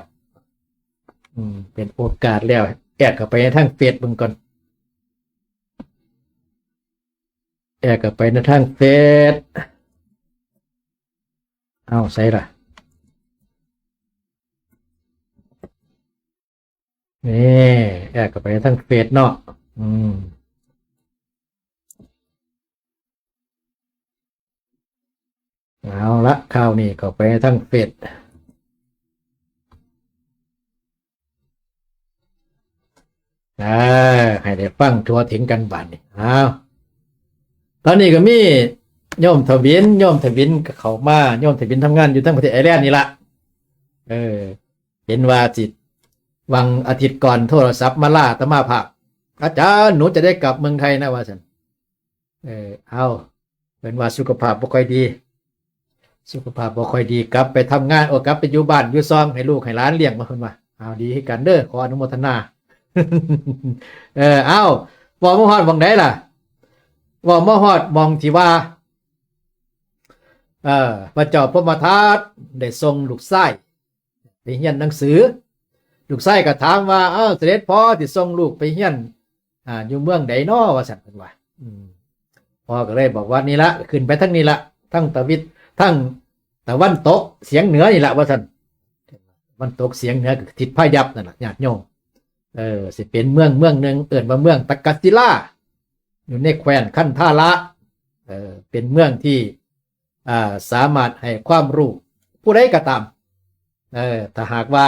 อืม เป็นโอกาสแล้ว แอกเข้าไปทางเฟซเบิ่งก่อน แอกเข้าไปในทางเฟซ เอา ใส่ล่ะ นี่ แอกเข้าไปทางเฟซเนาะ อืม เอาละ คราวนี้เข้าไปทางเฟซ อ่า ให้ได้ฟังทั่วถึงกันบาดนี้ เอา ตอนนี้ก็มีโยมทวิน โยมทวินก็เข้ามา โยมทวินทำงานอยู่ทางประเทศไอร์แลนด์นี่ละ เออ เห็นว่าสิ วังอาทิตย์ก่อนโทรศัพท์มาลาอาตมาภาพ "อาจารย์ หนูจะได้กลับเมืองไทยนะ" ว่าซั่น เออ เอา เพิ่นว่าสุขภาพบ่ค่อยดี สุขภาพบ่ค่อยดี กลับไปทำงาน โอ้ กลับไปอยู่บ้านอยู่ซอง ให้ลูกให้หลานเลี้ยง ว่าเพิ่นว่า เอา ดีคือกันเด้อ ขออนุโมทนา เออ เอา เว้ามาฮอดหม่องใดล่ะ เว้ามาฮอดหม่องที่ว่า เออ พระเจ้าพรหมทัตได้ส่งลูกชายไปเรียนหนังสือ ลูกชายก็ถามว่า "เอ้า เสด็จพ่อสิส่งลูกไปเรียน อ่า อยู่เมืองใดน้อ" ว่าซั่นเพิ่นว่า อืม พ่อก็เลยบอกว่า "นี่ละ ขึ้นไปทางนี้ละ ทางตะวิด ทางตะวันตกเฉียงเหนือนี่ละ" ว่าซั่น ตะวันตกเฉียงเหนือก็ทิศพายัพนั่นล่ะ ญาติโยม เออ สิเป็นเมืองเมืองหนึ่ง เอิ้นว่าเมืองตักกศิลา อยู่ในแคว้นคันธาระ เออ เป็นเมืองที่ อ่า สามารถให้ความรู้ผู้ใดก็ตาม เออ ถ้าหากว่า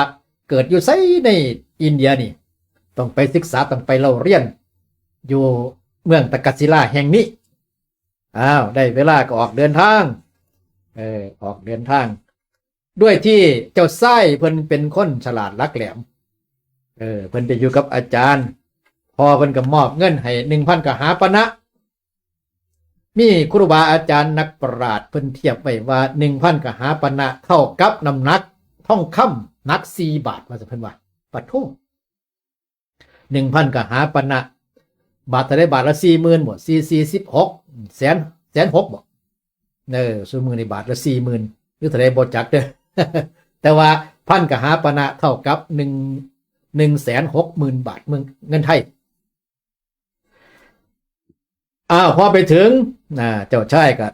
เกิดอยู่ไสในอินเดียนี่ ต้องไปศึกษา ต้องไปเล่าเรียน อยู่เมืองตักกศิลาแห่งนี้ อ้าว ได้เวลาก็ออกเดินทาง เออ ออกเดินทาง ด้วยที่เจ้าชายเพิ่นเป็นคนฉลาดหลักแหลม เออ เพิ่นไปอยู่กับอาจารย์ พ่อเพิ่นก็มอบเงินให้ หนึ่งพันกหาปณะ มีครูบาอาจารย์นักปราชญ์เพิ่นเทียบไว้ว่า หนึ่งพันกหาปณะเท่ากับน้ำหนักทองคำหนักสี่บาท ว่าซั่นเพิ่นว่า ปะโท หนึ่งพันกหาปณะ บาทเท่าใด บาทละสี่หมื่นบ่ สี่สี่สิบหก แสน แสนหกบ่ เออ ซุมื้อนี้บาทละสี่หมื่น หรือเท่าใดบ่จักเด้อ แต่ว่าพันกหาปณะเท่ากับหนึ่ง หนึ่งแสนหกหมื่นบาท เมือง เงินไทย อ้าว พอไปถึง อ่า เจ้าชายก็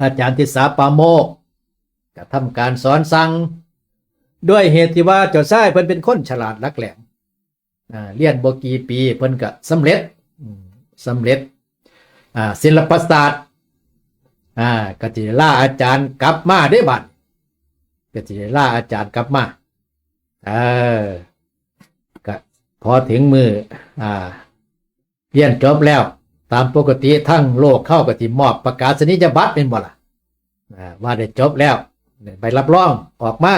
อาจารย์ทิสาปาโมกข์ก็ทำการสอนสั่ง ด้วยเหตุที่ว่าเจ้าชายเพิ่นเป็นคนฉลาดหลักแหลม อ่า เรียนบ่กี่ปีเพิ่นก็สำเร็จ อืม สำเร็จ อ่า ศิลปศาสตร์ อ่า ก็สิได้ลาอาจารย์กลับมาเด้บัด ก็สิได้ลาอาจารย์กลับมา เออ ก็พอถึงมื้อ อ่า เรียนจบแล้ว ตามปกติทางโลกเขาก็สิมอบประกาศนียบัตรแม่นบ่ล่ะ อ่า ว่าได้จบแล้ว ใบรับรองออกมา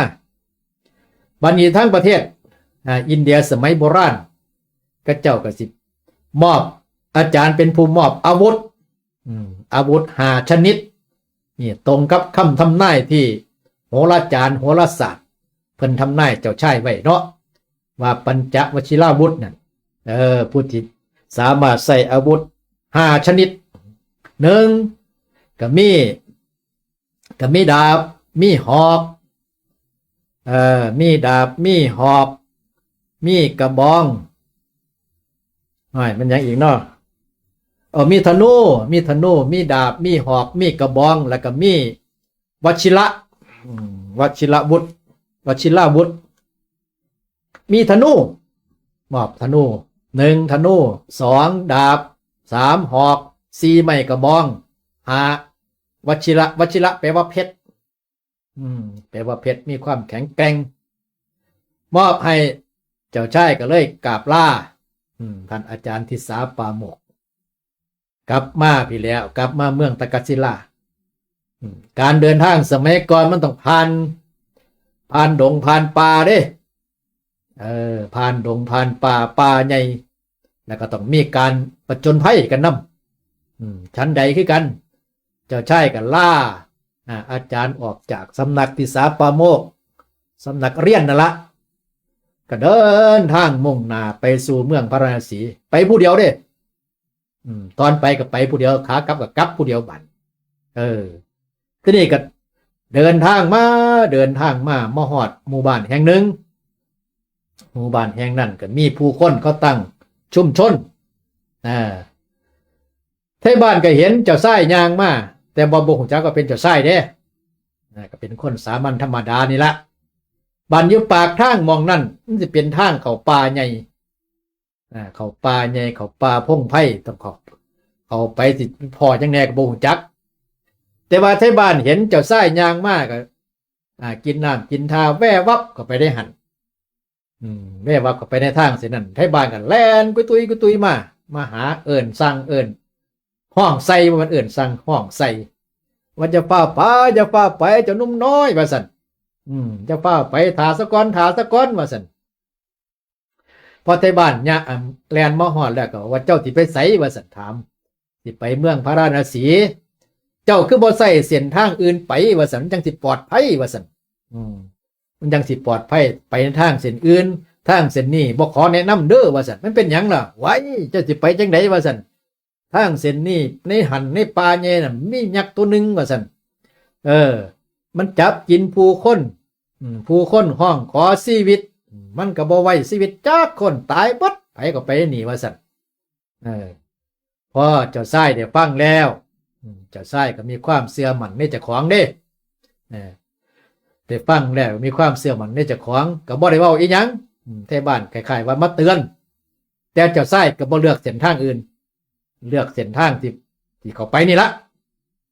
บัดนี้ทางประเทศ อ่า อินเดียสมัยโบราณ เขาเจ้าก็สิมอบ อาจารย์เป็นผู้มอบอาวุธ อืม อาวุธห้าชนิด นี่ตรงกับคำทำนายที่โหราจารย์โหราศาสตร์ เพิ่นทำนายเจ้าชายไว้เนาะ ว่าปัญจวชิราวุธนั่น เออ ผู้ที่สามารถใช้อาวุธห้าชนิด หนึ่ง ก็มี ก็มีดาบ มีหอก เอ่อ มีดาบ มีหอก มีกระบอง อ้าย มันหยังอีกเนาะ เออ มีธนู มีธนู มีดาบ มีหอก มีกระบอง แล้วก็มีวชิระ อืม วชิรวุธ วชิราวุธ มีธนู มอบธนู หนึ่ง ธนู สอง ดาบ สาม หอก สี่ ไม้กระบอง ห้า วชิระ วชิระ แปลว่าเพชร อืม แปลว่าเพชร มีความแข็งแกร่ง มอบให้เจ้าชายก็เลยกราบลา อืม ท่านอาจารย์ทิสาปราโมกข์ กลับมาพี้แล้ว กลับมาเมืองตะกัศิลา อืม การเดินทางสมัยก่อนมันต้องผ่าน ผ่านดงผ่านป่าเด้ เออ ผ่านดงผ่านป่า ป่าใหญ่ แล้วก็ต้องมีการผจญภัยกันนำ อืม ฉันใดคือกัน เจ้าชายก็ลา อ่า อาจารย์ออกจากสำนักทิสาปราโมกข์ สำนักเรียนนั่นละ ก็เดินทางมุ่งหน้าไปสู่เมืองพาราณสี ไปผู้เดียวเด้ อืม ตอนไปก็ไปผู้เดียว ขากลับก็กลับผู้เดียวบัด เออ ทีนี้ก็เดินทางมา เดินทางมา มาฮอดหมู่บ้านแห่งหนึ่ง หมู่บ้านแห่งนั้นก็มีผู้คนเขาตั้งชุมชน อ่า ไทบ้านก็เห็นเจ้าชายย่างมา แต่บ่ บ่ฮู้จักว่าเป็นเจ้าชายเด้ อ่า ก็เป็นคนสามัญธรรมดานี่ละ บ้านอยู่ปากทางหม่องนั้น มันสิเป็นทางเข้าป่าใหญ่ อ่า เข้าป่าใหญ่ เข้าป่าพงไพร ต้องเข้า เข้าไปสิพ้อจั่งแน่ก็บ่ฮู้จัก แต่ว่าไทบ้านเห็นเจ้าชายย่างมาก็ อ่า กินน้ำกินท่าแว่วับเข้าไปในหั่น อืม แว่วับเข้าไปในทางเส้นนั้น ไทบ้านก็แล่นกุยตุยกุยตุยมา มาหาเอิ้นสั่งเอิ้นฮ้องใส่ ว่ามันเอิ้นสั่งฮ้องใส่ ว่าอย่าฟ้าวไป อย่าฟ้าวไป เจ้าหนุ่มน้อย ว่าซั่น อืม อย่าฟ้าวไป ถ่าซะก่อน ถ่าซะก่อน ว่าซั่น พอไทบ้านเนี่ย อ่า แล่นมาฮอดแล้วก็ว่า เจ้าสิไปไส ว่าซั่น ถาม สิไปเมืองพาราณสี เจ้าคือบ่ใช้เส้นทางอื่นไป ว่าซั่น มันจั่งสิปลอดภัย ว่าซั่น อืม มันจั่งสิปลอดภัย ไปทางเส้นอื่น ทางเส้นนี้บ่ขอแนะนำเด้อ ว่าซั่น มันเป็นหยังล่ะ ว้าย เจ้าสิไปจั่งใด ว่าซั่น ทางเส้นนี้ ในหั่นในป่าใหญ่น่ะ มียักษ์ตัวหนึ่ง ว่าซั่น เออ มันจับกินผู้คน อืม ผู้คนฮ้องขอชีวิต มันก็บ่ไว้ชีวิตจักคน ตายเบิด ไผก็ไปหนี ว่าซั่น เออ พอเจ้าชายได้ฟังแล้ว อืม เจ้าชายก็มีความเชื่อมั่นในเจ้าของเด้ เออ ได้ฟังแล้วมีความเชื่อมั่นในเจ้าของ ก็บ่ได้เว้าอีหยัง อืม ไทบ้านคล้ายๆว่ามาเตือน แต่เจ้าชายก็บ่เลือกเส้นทางอื่น เลือกเส้นทางที่ ที่เข้าไปนี่ละ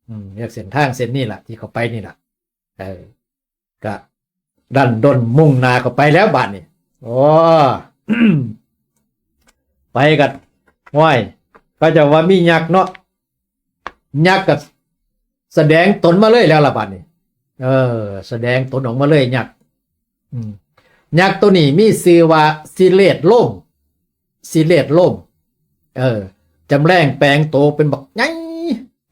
อืม เลือกเส้นทางเส้นนี้ละ ที่เข้าไปนี่ละ เออ ก็ดันด้นมุ่งหน้าเข้าไปแล้วบาดนี้ โอ้ ไปกัน ห้วย ก็จะว่ามียักษ์เนาะ ยักษ์ก็แสดงตนมาเลยแล้วล่ะบาดนี้ เออ แสดงตนออกมาเลยยักษ์ อืม ยักษ์ตัวนี้มีชื่อว่าสิเลดโลม สิเลดโลม เออ จำแรงแปลงโตเป็นบักใหญ่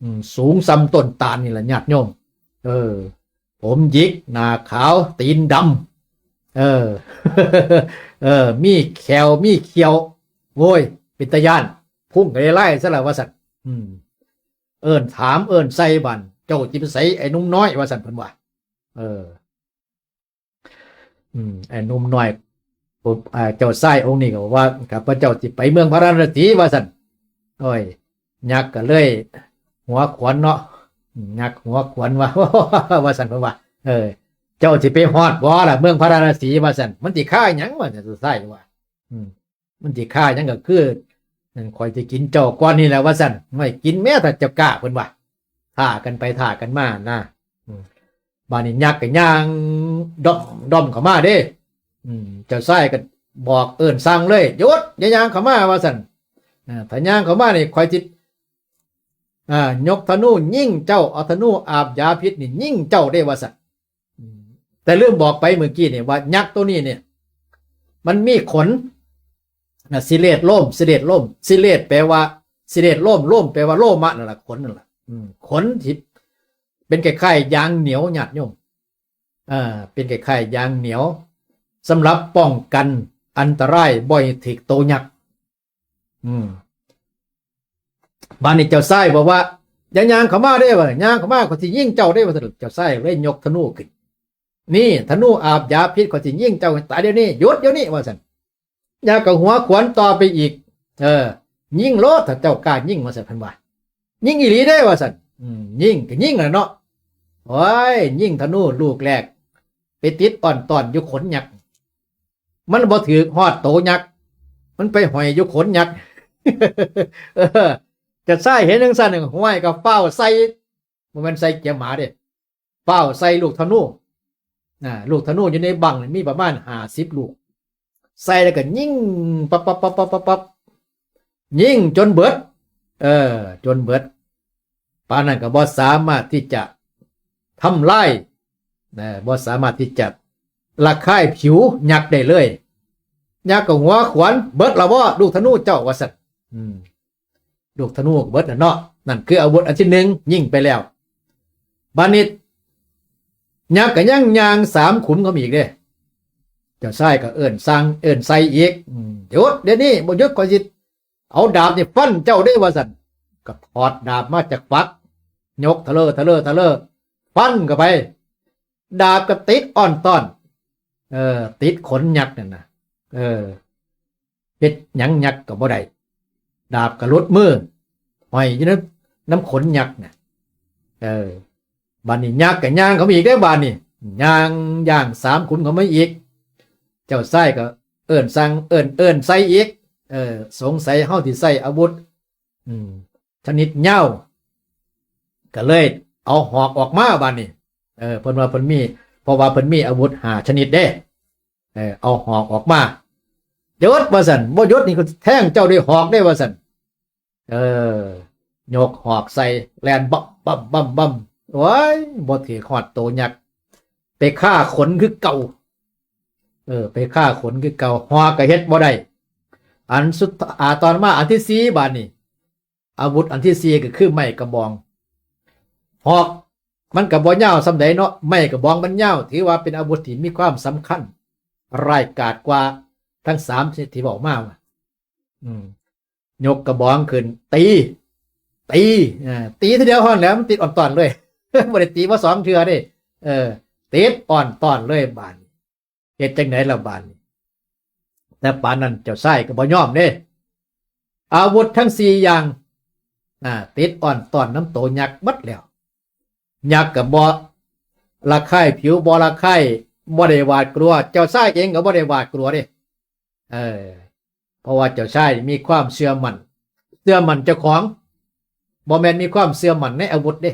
อืม สูงส่ำต้นตาลนี่แหละญาติโยม เออ ผมหยิก หน้าขาว ตีนดำ เออ เออ มีแข้ว มีเขี้ยว โว้ย เป็นตาย้าน พุงก็ได้ไล่ซะแล้วว่าซั่น อืม เอิ้นถาม เอิ้นใส่บาด เจ้าสิไปไส ไอ้หนุ่มน้อย ว่าซั่นเพิ่นว่า เออ อืม ไอ้หนุ่มน้อย ผม อ่า เจ้าชายองค์นี้ก็บอกว่า ข้าพเจ้าสิไปเมืองพาราณสี ว่าซั่น โอ้ย ยักษ์ก็เลย หัวขวนเนาะ อืม ยักษ์หัวขวนว่า ว่าซั่นเพิ่นว่า เออ เจ้าสิไปฮอดบ่ล่ะ เมืองพาราณสี ว่าซั่น มันสิคาหยัง ว่าซั่น เจ้าชายว่า อืม มันสิคาหยังก็คือ นั่น ข้อยสิกินเจ้าก่อนนี่แหละ ว่าซั่น ไม่กินแม้แต่เจ้ากล้า เพิ่นว่า ท่ากันไปท่ากันมานะ อืม บาดนี้ยักษ์ก็ย่างด้อมด้อมเข้ามาเด้ อืม เจ้าชายก็บอกเอิ้นสั่งเลย หยุด อย่าย่างเข้ามา ว่าซั่น อ่า ถ้าย่างเข้ามานี่ ข้อยสิ อ่า ยกธนูยิงเจ้า เอาธนูอาบยาพิษนี่ยิงเจ้าเด้ ว่าซั่น อืม แต่ลืมบอกไปเมื่อกี้นี่ว่ายักษ์ตัวนี้เนี่ย มันมีขน นะ สิเลดโลม สิเลดโลม สิเลดแปลว่า สิเดชโลม โลมแปลว่าโลมะนั่นล่ะ ขนนั่นล่ะ อืม ขนที่เป็นคล้ายๆยางเหนียว ญาติโยม อ่า เป็นคล้ายๆยางเหนียว สำหรับป้องกันอันตรายบ่ให้ถืกโตยักษ์ อืม บาดนี้เจ้าชายบอกว่า "อย่าย่างเข้ามาเด้" ว่า "ย่างเข้ามา ข้อยสิยิงเจ้าเด้" ว่าซั่น เจ้าชายเลยยกธนูขึ้น "นี่ ธนูอาบยาพิษ ข้อยสิยิงเจ้าให้ตายเดี๋ยวนี้ หยุดเดี๋ยวนี้" ว่าซั่น ยักษ์ก็หัวขวนต่อไปอีก "เออ ยิงโลด ถ้าเจ้ากล้ายิง" ว่าซั่น เพิ่นว่า "ยิงอีหลีเด้" ว่าซั่น อืม ยิงก็ยิงแหละเนาะ โอ้ย ยิงธนูลูกแรก ไปติดอ่อนต้อนอยู่ขนยักษ์ มันบ่ถืกฮอดโตยักษ์ มันไปห้อยอยู่ขนยักษ์ เออ เจ้าชายเห็นจั่งซั่น ห้วย ก็ฟ้าวใส่ บ่แม่นใส่เกียร์หมาเด้ ฟ้าวใส่ลูกธนู อ่า ลูกธนูอยู่ในบังนี่มีประมาณห้าสิบลูก ใส่แล้วก็ยิง ปั๊บปั๊บปั๊บปั๊บปั๊บปั๊บ ยิงจนเบิด เออ จนเบิด ปานนั้นก็บ่สามารถที่จะทำลาย นะ บ่สามารถที่จะระคายผิวยักษ์ได้เลย ยักษ์ก็หัวขวน "เบิดละบ่ลูกธนูเจ้า" ว่าซั่น อืม ลูกธนูก็เบิดแล้วเนาะ นั่นคืออาวุธอันที่หนึ่ง ยิงไปแล้ว บาดนี้ยักษ์ก็ยังย่างสามขุมเข้ามาอีกเด้ เจ้าชายก็เอิ้นสั่ง เอิ้นใส่อีก อืม "หยุดเดี๋ยวนี้ บ่หยุดข้อยสิเอาดาบนี่ฟันเจ้าเด้" ว่าซั่น ก็ถอดดาบมาจากฝัก ยกทะเลอทะเลอทะเลอ ฟันเข้าไป ดาบก็ติดอ่อนต้อน เออ ติดขนยักษ์นั่นน่ะ เออ เฮ็ดหยังยักษ์ก็บ่ได้ ดาบก็หลุดมือ ห้อยอยู่นำ นำขนยักษ์น่ะ เออ บาดนี้ยักษ์ก็ย่างเข้ามาอีกเด้ บาดนี้ ย่าง ย่างสามขุมเข้ามาอีก เจ้าชายก็เอิ้นสั่ง เอิ้น เอิ้นใส่อีก เออ สงสัยเฮาสิใช้อาวุธ อืม ชนิดยาว ก็เลยเอาหอกออกมาบาดนี้ เออ เพิ่นว่าเพิ่นมี เพราะว่าเพิ่นมีอาวุธห้าชนิดเด้ เออ เอาหอกออกมา "หยุด" ว่าซั่น "บ่หยุดนี่ก็แทงเจ้าด้วยหอกเด้" ว่าซั่น เออ ยกหอกใส่ แล่นบั้มบั้มบั้มบั้ม โอ้ย บ่ถืกฮอดโตยักษ์ ไปคาขนคือเก่า เออ ไปคาขนคือเก่า หอกก็เฮ็ดบ่ได้ อันสุด อ่า ต่อมาอันที่สี่ บาดนี้ อาวุธอันที่สี่ก็คือไม้กระบอง หอกมันก็บ่ยาวส่ำใดเนาะ ไม้กระบองมันยาว ถือว่าเป็นอาวุธที่มีความสำคัญ ร้ายกาจกว่าทั้งสามที่เว้ามา อืม ยกกระบองขึ้น ตี ตี อ่า ตีทีเดียวเท่านั้นแหละ มันติดอ่อนต้อนเลย บ่ได้ตีมาสองเทื่อเด้ เออ ติดอ่อนต้อนเลยบาดนี้ เฮ็ดจั่งใดล่ะบาดนี้ แต่ปานนั้นเจ้าชายก็บ่ยอมเด้ อาวุธทั้งสี่อย่าง อ่า ติดอ่อนต้อนนำโตยักษ์หมดแล้ว ยักษ์ก็บ่ระคายผิว บ่ระคาย บ่ได้หวาดกลัว เจ้าชายเองก็บ่ได้หวาดกลัวเด้ เออ เพราะว่าเจ้าชายมีความเชื่อมั่น เชื่อมั่นเจ้าของ บ่แม่นมีความเชื่อมั่นในอาวุธเด้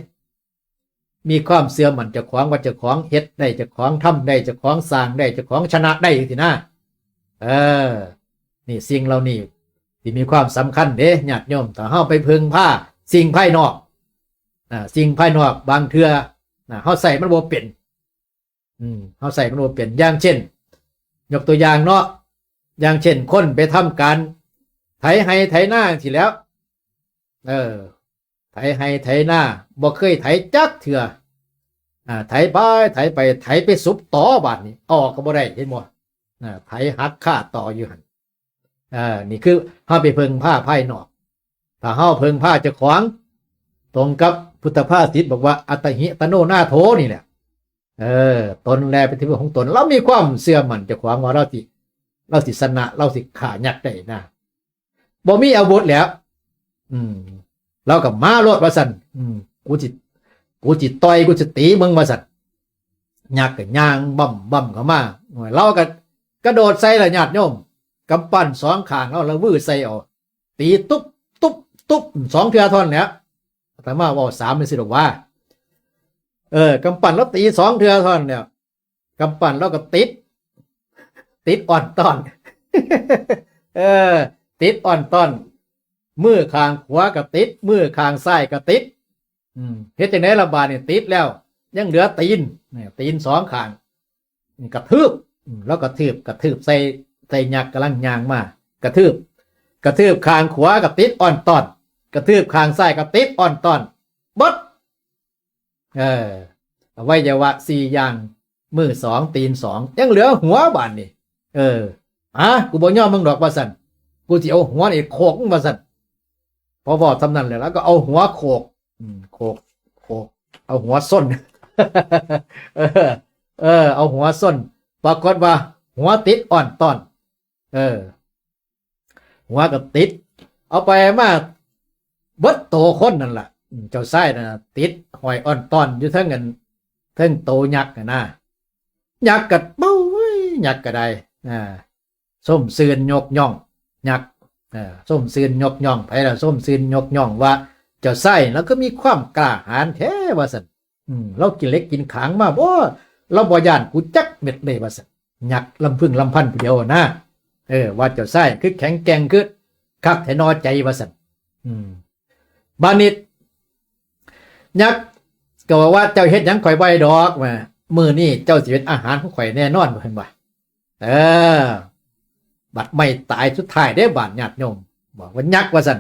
มีความเชื่อมั่นเจ้าของว่าเจ้าของเฮ็ดได้ เจ้าของทำได้ เจ้าของสร้างได้ เจ้าของชนะได้จั่งซี้นะ เออ นี่สิ่งเหล่านี้ที่มีความสำคัญเด้ ญาติโยม ถ้าเฮาไปพึ่งพาสิ่งภายนอก อ่า สิ่งภายนอกบางเทื่อ นะ เฮาใช้มันบ่เป็น อืม เฮาใช้มันบ่เป็น อย่างเช่น ยกตัวอย่างเนาะ อย่างเช่น คนไปทำการไถไฮ่ไถนาจั่งซี้แหล้ว เออ ไถไฮ่ไถนา บ่เคยไถจักเทื่อ อ่า ไถไป ไถไป ไถไปสุดตอบาดนี้ เอาออกก็บ่ได้ เห็นบ่ อ่า ไถหักคาตออยู่หั่น อ่า นี่คือเฮาไปเพิ่งพาภายนอก ถ้าเฮาเพิ่งพาเจ้าของ ตรงกับพุทธภาษิตบอกว่า "อัตตหิอัตโนนาโถ" นี่แหละ เออ ตนแลเป็นที่พึ่งของตน เรามีความเชื่อมั่นเจ้าของว่าเราสิ เราสิชนะ เราสิฆ่ายักษ์ได้นะ บ่มีอาวุธแล้ว อืม เราก็มาโลดว่าซั่น อืม "กูสิ กูสิต่อย กูสิตีมึง" ว่าซั่น ยักษ์ก็ย่างบั้มบั้มเข้ามา เราก็กระโดดใส่ล่ะญาติโยม กำปั้นสองข้างเราละวือใส่เอา ตีตุ๊บตุ๊บตุ๊บ สองเทื่อเท่านั้นแหละ อาตมาเว้าสามจั่งซี้ดอกว่า เออ กำปั้นเราตีสองเทื่อเท่านั้นแหละ กำปั้นเราก็ติด ติดอ่อนต้อน เออ ติดอ่อนต้อน มือข้างขวาก็ติด มือข้างซ้ายก็ติด อืม เฮ็ดจั่งใดล่ะบาดนี้ ติดแล้ว ยังเหลือตีน เนี่ย ตีนสองข้าง กระทืบ อืม แล้วกระทืบ กระทืบใส่ ใส่ยักษ์กำลังย่างมา กระทืบ กระทืบข้างขวาก็ติดอ่อนต้อน กระทืบข้างซ้ายก็ติดอ่อนต้อนเบิด เออ อวัยวะสี่อย่าง มือสอง ตีนสอง ยังเหลือหัวบาดนี่ เออ อ่ะ กูบ่ยอมมึงดอกว่าซั่น กูสิเอาหัวนี่โขกมึงว่าซั่น พอเว้าส่ำนั้นแล้ว แล้วก็เอาหัวโขก อืม โขก โขก เอาหัวส้น เออ เออ เอาหัวส้น ปรากฏว่า หัวติดอ่อนต้อน เออ หัวก็ติด เอาไปมา เบิดโตคนนั่นล่ะ อืม เจ้าชายน่ะ ติดห้อยอ่อนต้อนอยู่เทิงอัน เทิงโตยักษ์น่ะนะ ยักษ์ก็ โอ้ย ยักษ์ก็ได้ อ่า ส้มซื่นยกย่อง ยักษ์ เออ ส้มซื่นยกย่อง ไผล่ะ ส้มซื่นยกย่องว่า เจ้าชายแล้วก็มีความกล้าหาญแท้ว่าซั่น อืม เรากินเหล็กกินขางมาบ่ เราบ่ย้านกูจักเม็ดเลยว่าซั่น ยักษ์ลำพึงลำพันผู้เดียวนะ เออ ว่าเจ้าชายคือแข็งแกร่งคือคักแท้นอใจว่าซั่น อืม บาดนี้ ยักษ์ก็บอกว่า เจ้าเฮ็ดหยังข่อยบ่ได้ดอกว่า มื้อนี้เจ้าสิเป็นอาหารของข่อยแน่นอน เพิ่นว่า เออ บัดไม่ตายสุดท้ายเด้บาดญาติโยม บอกว่ายักษ์ว่าซั่น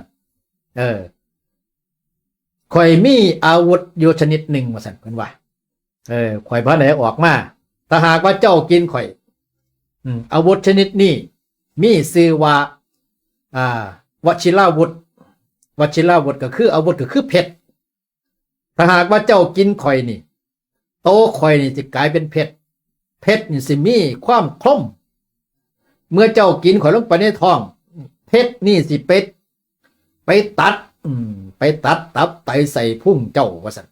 เออ ข่อยมีอาวุธอยู่ชนิดหนึ่งว่าซั่น เพิ่นว่า เออ ข่อยบ่ได้ออกมา ถ้าหากว่าเจ้ากินข่อย อืม อาวุธชนิดนี้ มีชื่อว่า อ่า วชิราวุธ วชิราวุธก็คืออาวุธก็คือเพชร ถ้าหากว่าเจ้ากินข่อยนี่ โตข่อยนี่สิกลายเป็นเพชร เพชรนี่สิมีความคม เมื่อเจ้ากินข่อยลงไปในท้อง เพชรนี่สิไป ไปตัด อืม ไปตัดตับไตไส้พุงเจ้าว่าซั่น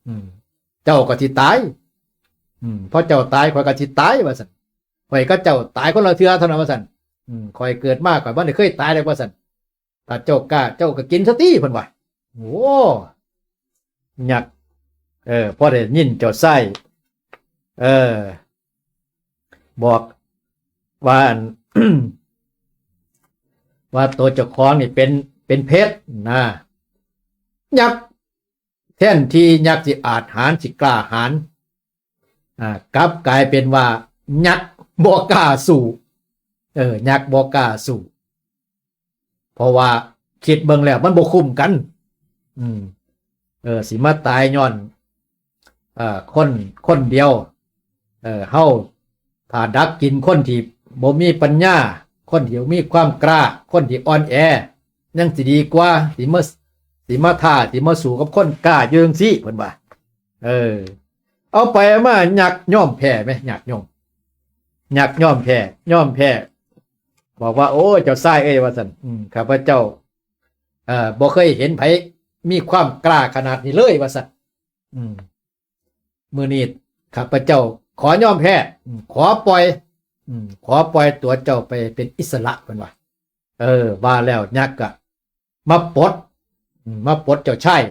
อืม เจ้าก็สิตาย อืม พอเจ้าตายข่อยก็สิตายว่าซั่น ข่อยกับเจ้าตายคนละเทื่อเท่านั้นว่าซั่น อืม ข่อยเกิดมาข่อยบ่ได้เคยตายเลยว่าซั่น ถ้าเจ้ากล้าเจ้าก็กินซะติ เพิ่นว่า โอ้ ยักษ์ เออ พอได้ยินเจ้าชาย เออ บอกว่าอัน ว่าตัวเจ้าของนี่เป็น เป็นเพชรนะ ยักษ์ แทนที่ยักษ์สิอาจหาญสิกล้าหาญ อ่า กลับกลายเป็นว่ายักษ์บ่กล้าสู้ เออ ยักษ์บ่กล้าสู้ เพราะว่าคิดเบิ่งแล้วมันบ่คุ้มกัน อืม เออ สิมาตายย้อน เอ่อ คน คนเดียว เออ เฮา ถ้าดักกินคนที่บ่มีปัญญา คนที่บ่มีความกล้า คนที่อ่อนแอ ยังสิดีกว่า สิมา สิมาท้า สิมาสู้กับคนกล้าอยู่จั่งซี้ เพิ่นว่า เออ เอาไปมายักษ์ยอมแพ้ไหม ยักษ์ยอม ยักษ์ยอมแพ้ ยอมแพ้ บอกว่า โอ้ เจ้าชายเอ้ย ว่าซั่น อืม ข้าพเจ้า เอ่อ บ่เคยเห็นไผมีความกล้าขนาดนี้เลย ว่าซั่น อืม มื้อนี้ข้าพเจ้าขอยอมแพ้ อืม ขอปล่อย อืม ขอปล่อยตัวเจ้าไปเป็นอิสระ เพิ่นว่า เออ ว่าแล้วยักษ์ก็มาปลด อืม มาปลดเจ้าชาย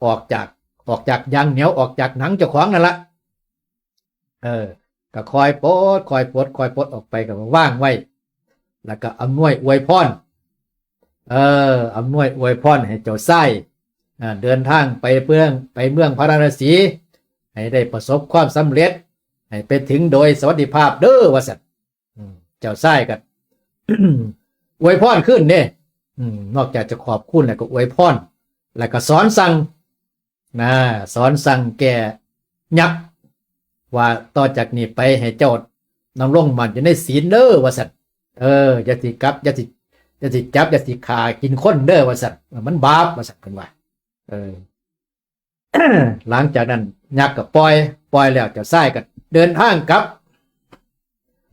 ออกจาก ออกจากยางเหนียว ออกจากหนังเจ้าของนั่นละ เออ ก็ค่อยปลด ค่อยปลด ค่อยปลดออกไป ก็วางไว้ แล้วก็อำนวยอวยพร เออ อำนวยอวยพรให้เจ้าชาย อ่า เดินทางไปเมือง ไปเมืองพาราณสี ให้ได้ประสบความสำเร็จ ให้ไปถึงโดยสวัสดิภาพเด้อ ว่าซั่น อืม เจ้าชายก็ อวยพรคืนเด้ อืม นอกจากจะขอบคุณแล้วก็อวยพร แล้วก็สอนสั่ง นะ สอนสั่งแก่ยักษ์ ว่าต่อจากนี้ไปให้เจ้าดำรงมั่นอยู่ในศีลเด้อ ว่าซั่น เออ อย่าสิกลับ อย่าสิ อย่าสิจับ อย่าสิฆ่ากินคนเด้อ ว่าซั่น เออ มันบาป ว่าซั่น เพิ่นว่า เออ หลังจากนั้นยักษ์ก็ปล่อย ปล่อยแล้วเจ้าชายก็เดินทางกลับ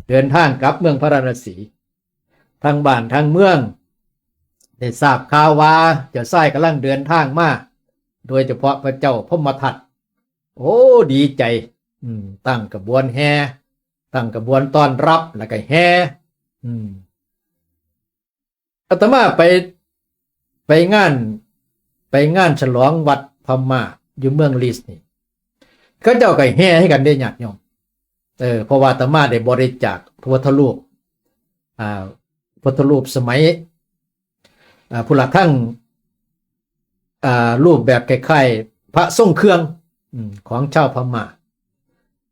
เดินทางกลับเมืองพาราณสี ทางบ้านทางเมือง ได้ทราบข่าวว่าเจ้าชายกำลังเดินทางมา โดยเฉพาะพระเจ้าพรหมทัต โอ้ ดีใจ อืม ตั้งขบวนแห่ ตั้งขบวนต้อนรับ แล้วก็แห่ อืม อาตมาไป ไปงาน ไปงานฉลองวัดพม่าอยู่เมืองลีสนี่ เขาเจ้าก็แห่ให้กันได้ญาติโยม เออ เพราะว่าอาตมาได้บริจาคพระพุทธรูป อ่า พุทธรูปสมัย อ่า พุทธทั้ง อ่า รูปแบบคล้ายๆพระทรงเครื่อง อืม ของชาวพม่า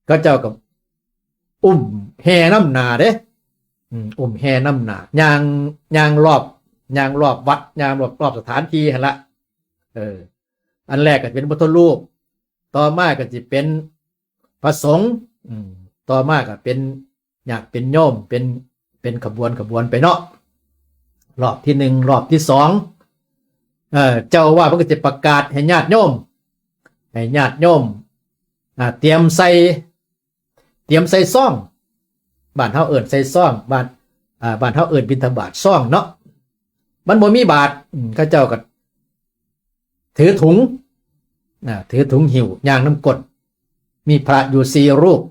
เขาเจ้าก็อุ้มแห่นำหน้าเด้ อืม อุ้มแห่นำหน้า ย่าง ย่างรอบ ย่างรอบวัด ย่างรอบ รอบสถานที่หั่นละ เออ อันแรกก็เป็นพุทธรูป ต่อมาก็สิเป็นพระสงฆ์ อืม ต่อมาก็เป็นญาติเป็นโยม เป็น เป็นขบวนขบวนไปเนาะ รอบที่หนึ่ง รอบที่สอง เอ่อ เจ้าอาวาสเพิ่นก็สิประกาศให้ญาติโยม ให้ญาติโยม อ่า เตรียมใส่ เตรียมใส่ซอง บ้านเฮาเอิ้นใส่ซอง บ้าน อ่า บ้านเฮาเอิ้นบิณฑบาตซองเนาะ มันบ่มีบาตร อืม เขาเจ้าก็ถือถุง อ่า ถือถุงหิ้ว ย่างนำก้น มีพระอยู่สี่รูป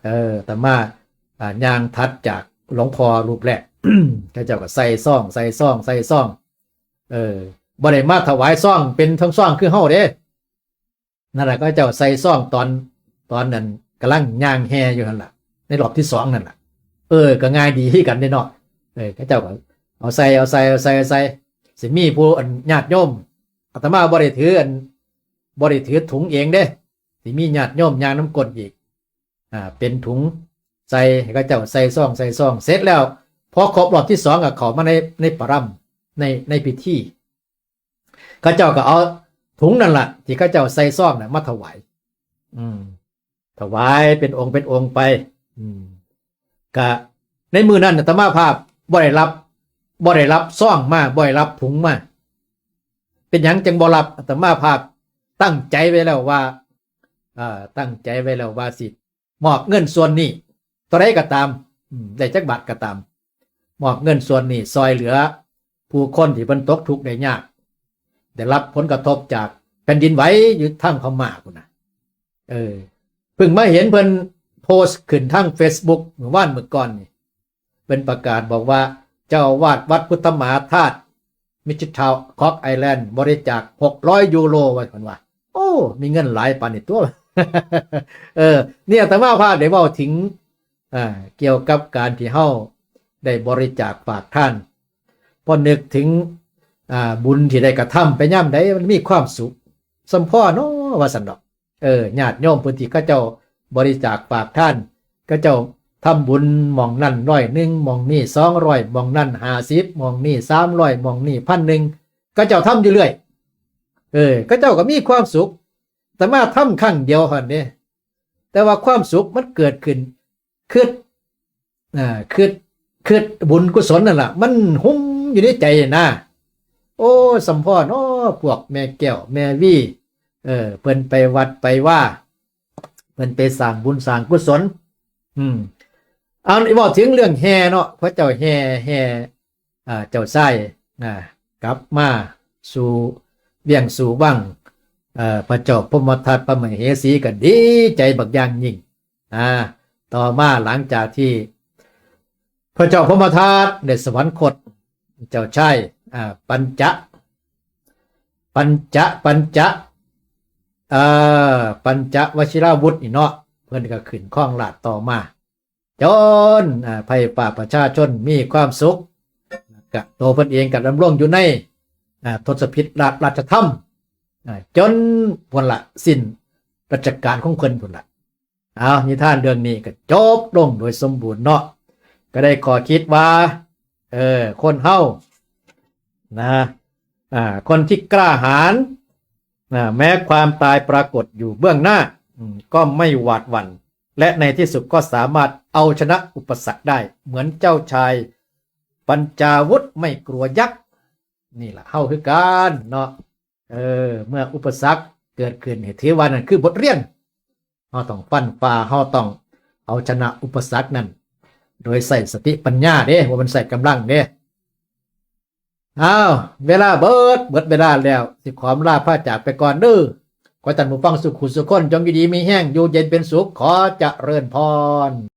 เออ อาตมา อ่า ย่างถัดจากหลวงพ่อรูปแรก เขาเจ้าก็ใส่ซอง ใส่ซอง ใส่ซอง เออ บ่ได้มาถวายซองเป็นซองๆ คือเฮาเด้ นั่นแหละ เขาเจ้าใส่ซองตอน ตอนนั้นกำลังย่างแห่อยู่หั่นล่ะ ในรอบที่สองนั่นล่ะ เออ ก็ง่ายดีคือกันเด้เนาะ เออ เขาเจ้าก็เอาใส่ เอาใส่ เอาใส่ เอาใส่ สิมีผู้อันญาติโยม อาตมาบ่ได้ถืออัน บ่ได้ถือถุงเองเด้ สิมีญาติโยมย่างนำก้นอีก อ่า เป็นถุงใส่ ให้เขาเจ้าใส่ซอง ใส่ซอง เสร็จแล้ว พอครบรอบที่สองก็เข้ามาใน ในปรัม ใน ในพิธี เขาเจ้าก็เอาถุงนั่นล่ะ ที่เขาเจ้าใส่ซองน่ะ มาถวาย อืม ถวายเป็นองค์เป็นองค์ไป อืม ก็ในมื้อนั้นอาตมาภาพบ่ได้รับ บ่ได้รับซองมา บ่ได้รับถุงมา เป็นหยังจังบ่รับ อาตมาภาพตั้งใจไว้แล้วว่า เอ่อ ตั้งใจไว้แล้วว่าสิมอบเงินส่วนนี้ เท่าใดก็ตาม อืม ได้จักบาทก็ตาม มอบเงินส่วนนี้ซอยเหลือ ผู้คนที่เพิ่นตกทุกข์ได้ยาก ได้รับผลกระทบจากแผ่นดินไหวอยู่ทางพม่าพุ้นน่ะ เออ เพิ่งมาเห็นเพิ่นโพสต์ขึ้นทางเฟซบุ๊กเมื่อวานเมื่อก่อนนี่ เพิ่นประกาศบอกว่า เจ้าอาวาสวัดพุทธมหาธาตุ มิชทาวคอกไอแลนด์ บริจาคหกร้อยยูโร ว่าเพิ่นว่า โอ้ มีเงินหลายปานนี้ตัว เออ เนี่ย อาตมาภาพได้เว้าถึง อ่า เกี่ยวกับการที่เฮาได้บริจาคฝากทาน พอนึกถึง อ่า บุญที่ได้กระทำไปยามใด มันมีความสุข สมพอเนาะ ว่าซั่นดอก เออ ญาติโยมผู้ที่เขาเจ้าบริจาคฝากทาน เขาเจ้าทำบุญหม่องนั่นร้อยหนึ่ง หม่องนี่สองร้อย หม่องนั่นห้าสิบ หม่องนี่สามร้อย หม่องนี่พันหนึ่ง เขาเจ้าทำอยู่เรื่อย เออ เขาเจ้าก็มีความสุข แต่มาทำครั้งเดียวหั่นเด้ แต่ว่าความสุขมันเกิดขึ้น คิด อ่า คิด คิดบุญกุศลนั่นล่ะ มันหุ้มอยู่ในใจนะ โอ้ สมพอเนาะ พวกแม่แก้ว แม่วี เออ เพิ่นไปวัดไปวา เพิ่นไปสร้างบุญสร้างกุศล อืม เอา เว้าถึงเรื่องแห่เนาะ พระเจ้าแห่ แห่ อ่า เจ้าชาย อ่า กลับมาสู่เวียงสู่วัง เอ่อ พระเจ้าพรหมทัตพระมเหสีก็ดีใจบักอย่างยิ่ง อ่า ต่อมาหลังจากที่ พระเจ้าพรหมทัตได้สวรรคต เจ้าชาย อ่า ปัญจะ ปัญจะ ปัญจะ เอ่อ ปัญจวชิราวุธนี่เนาะ เพิ่นก็ขึ้นครองราชย์ต่อมา จน อ่า ไพร่ฟ้าประชาชนมีความสุข กะตัวเพิ่นเองก็ดำรงอยู่ใน อ่า ทศพิธราช ราชธรรม อ่า จนพุ้นละสิ้นรัชกาลของเพิ่นพุ้นละ เอา นิทานเรื่องนี้ก็จบลงโดยสมบูรณ์เนาะ ก็ได้ข้อคิดว่า เออ คนเฮา นะ อ่า คนที่กล้าหาญ นะ แม้ความตายปรากฏอยู่เบื้องหน้า อืม ก็ไม่หวาดหวั่น และในที่สุดก็สามารถเอาชนะอุปสรรคได้ เหมือนเจ้าชายปัญจาวุธไม่กลัวยักษ์ นี่ล่ะ เฮาคือกันเนาะ เออ เมื่ออุปสรรคเกิดขึ้นให้ถือว่านั่นคือบทเรียน เฮาต้องฟันฝ่า เฮาต้องเอาชนะอุปสรรคนั้น โดยใช้สติปัญญาเด้ บ่แม่นใช้กำลังเด้ อ้าว เวลาเบิด เบิดเวลาแล้ว สิขอลาพาจากไปก่อนเด้อ ขอท่านผู้ฟังสุขุสุขคน จงอยู่ดีมีแฮง อยู่เย็นเป็นสุข ขอเจริญพร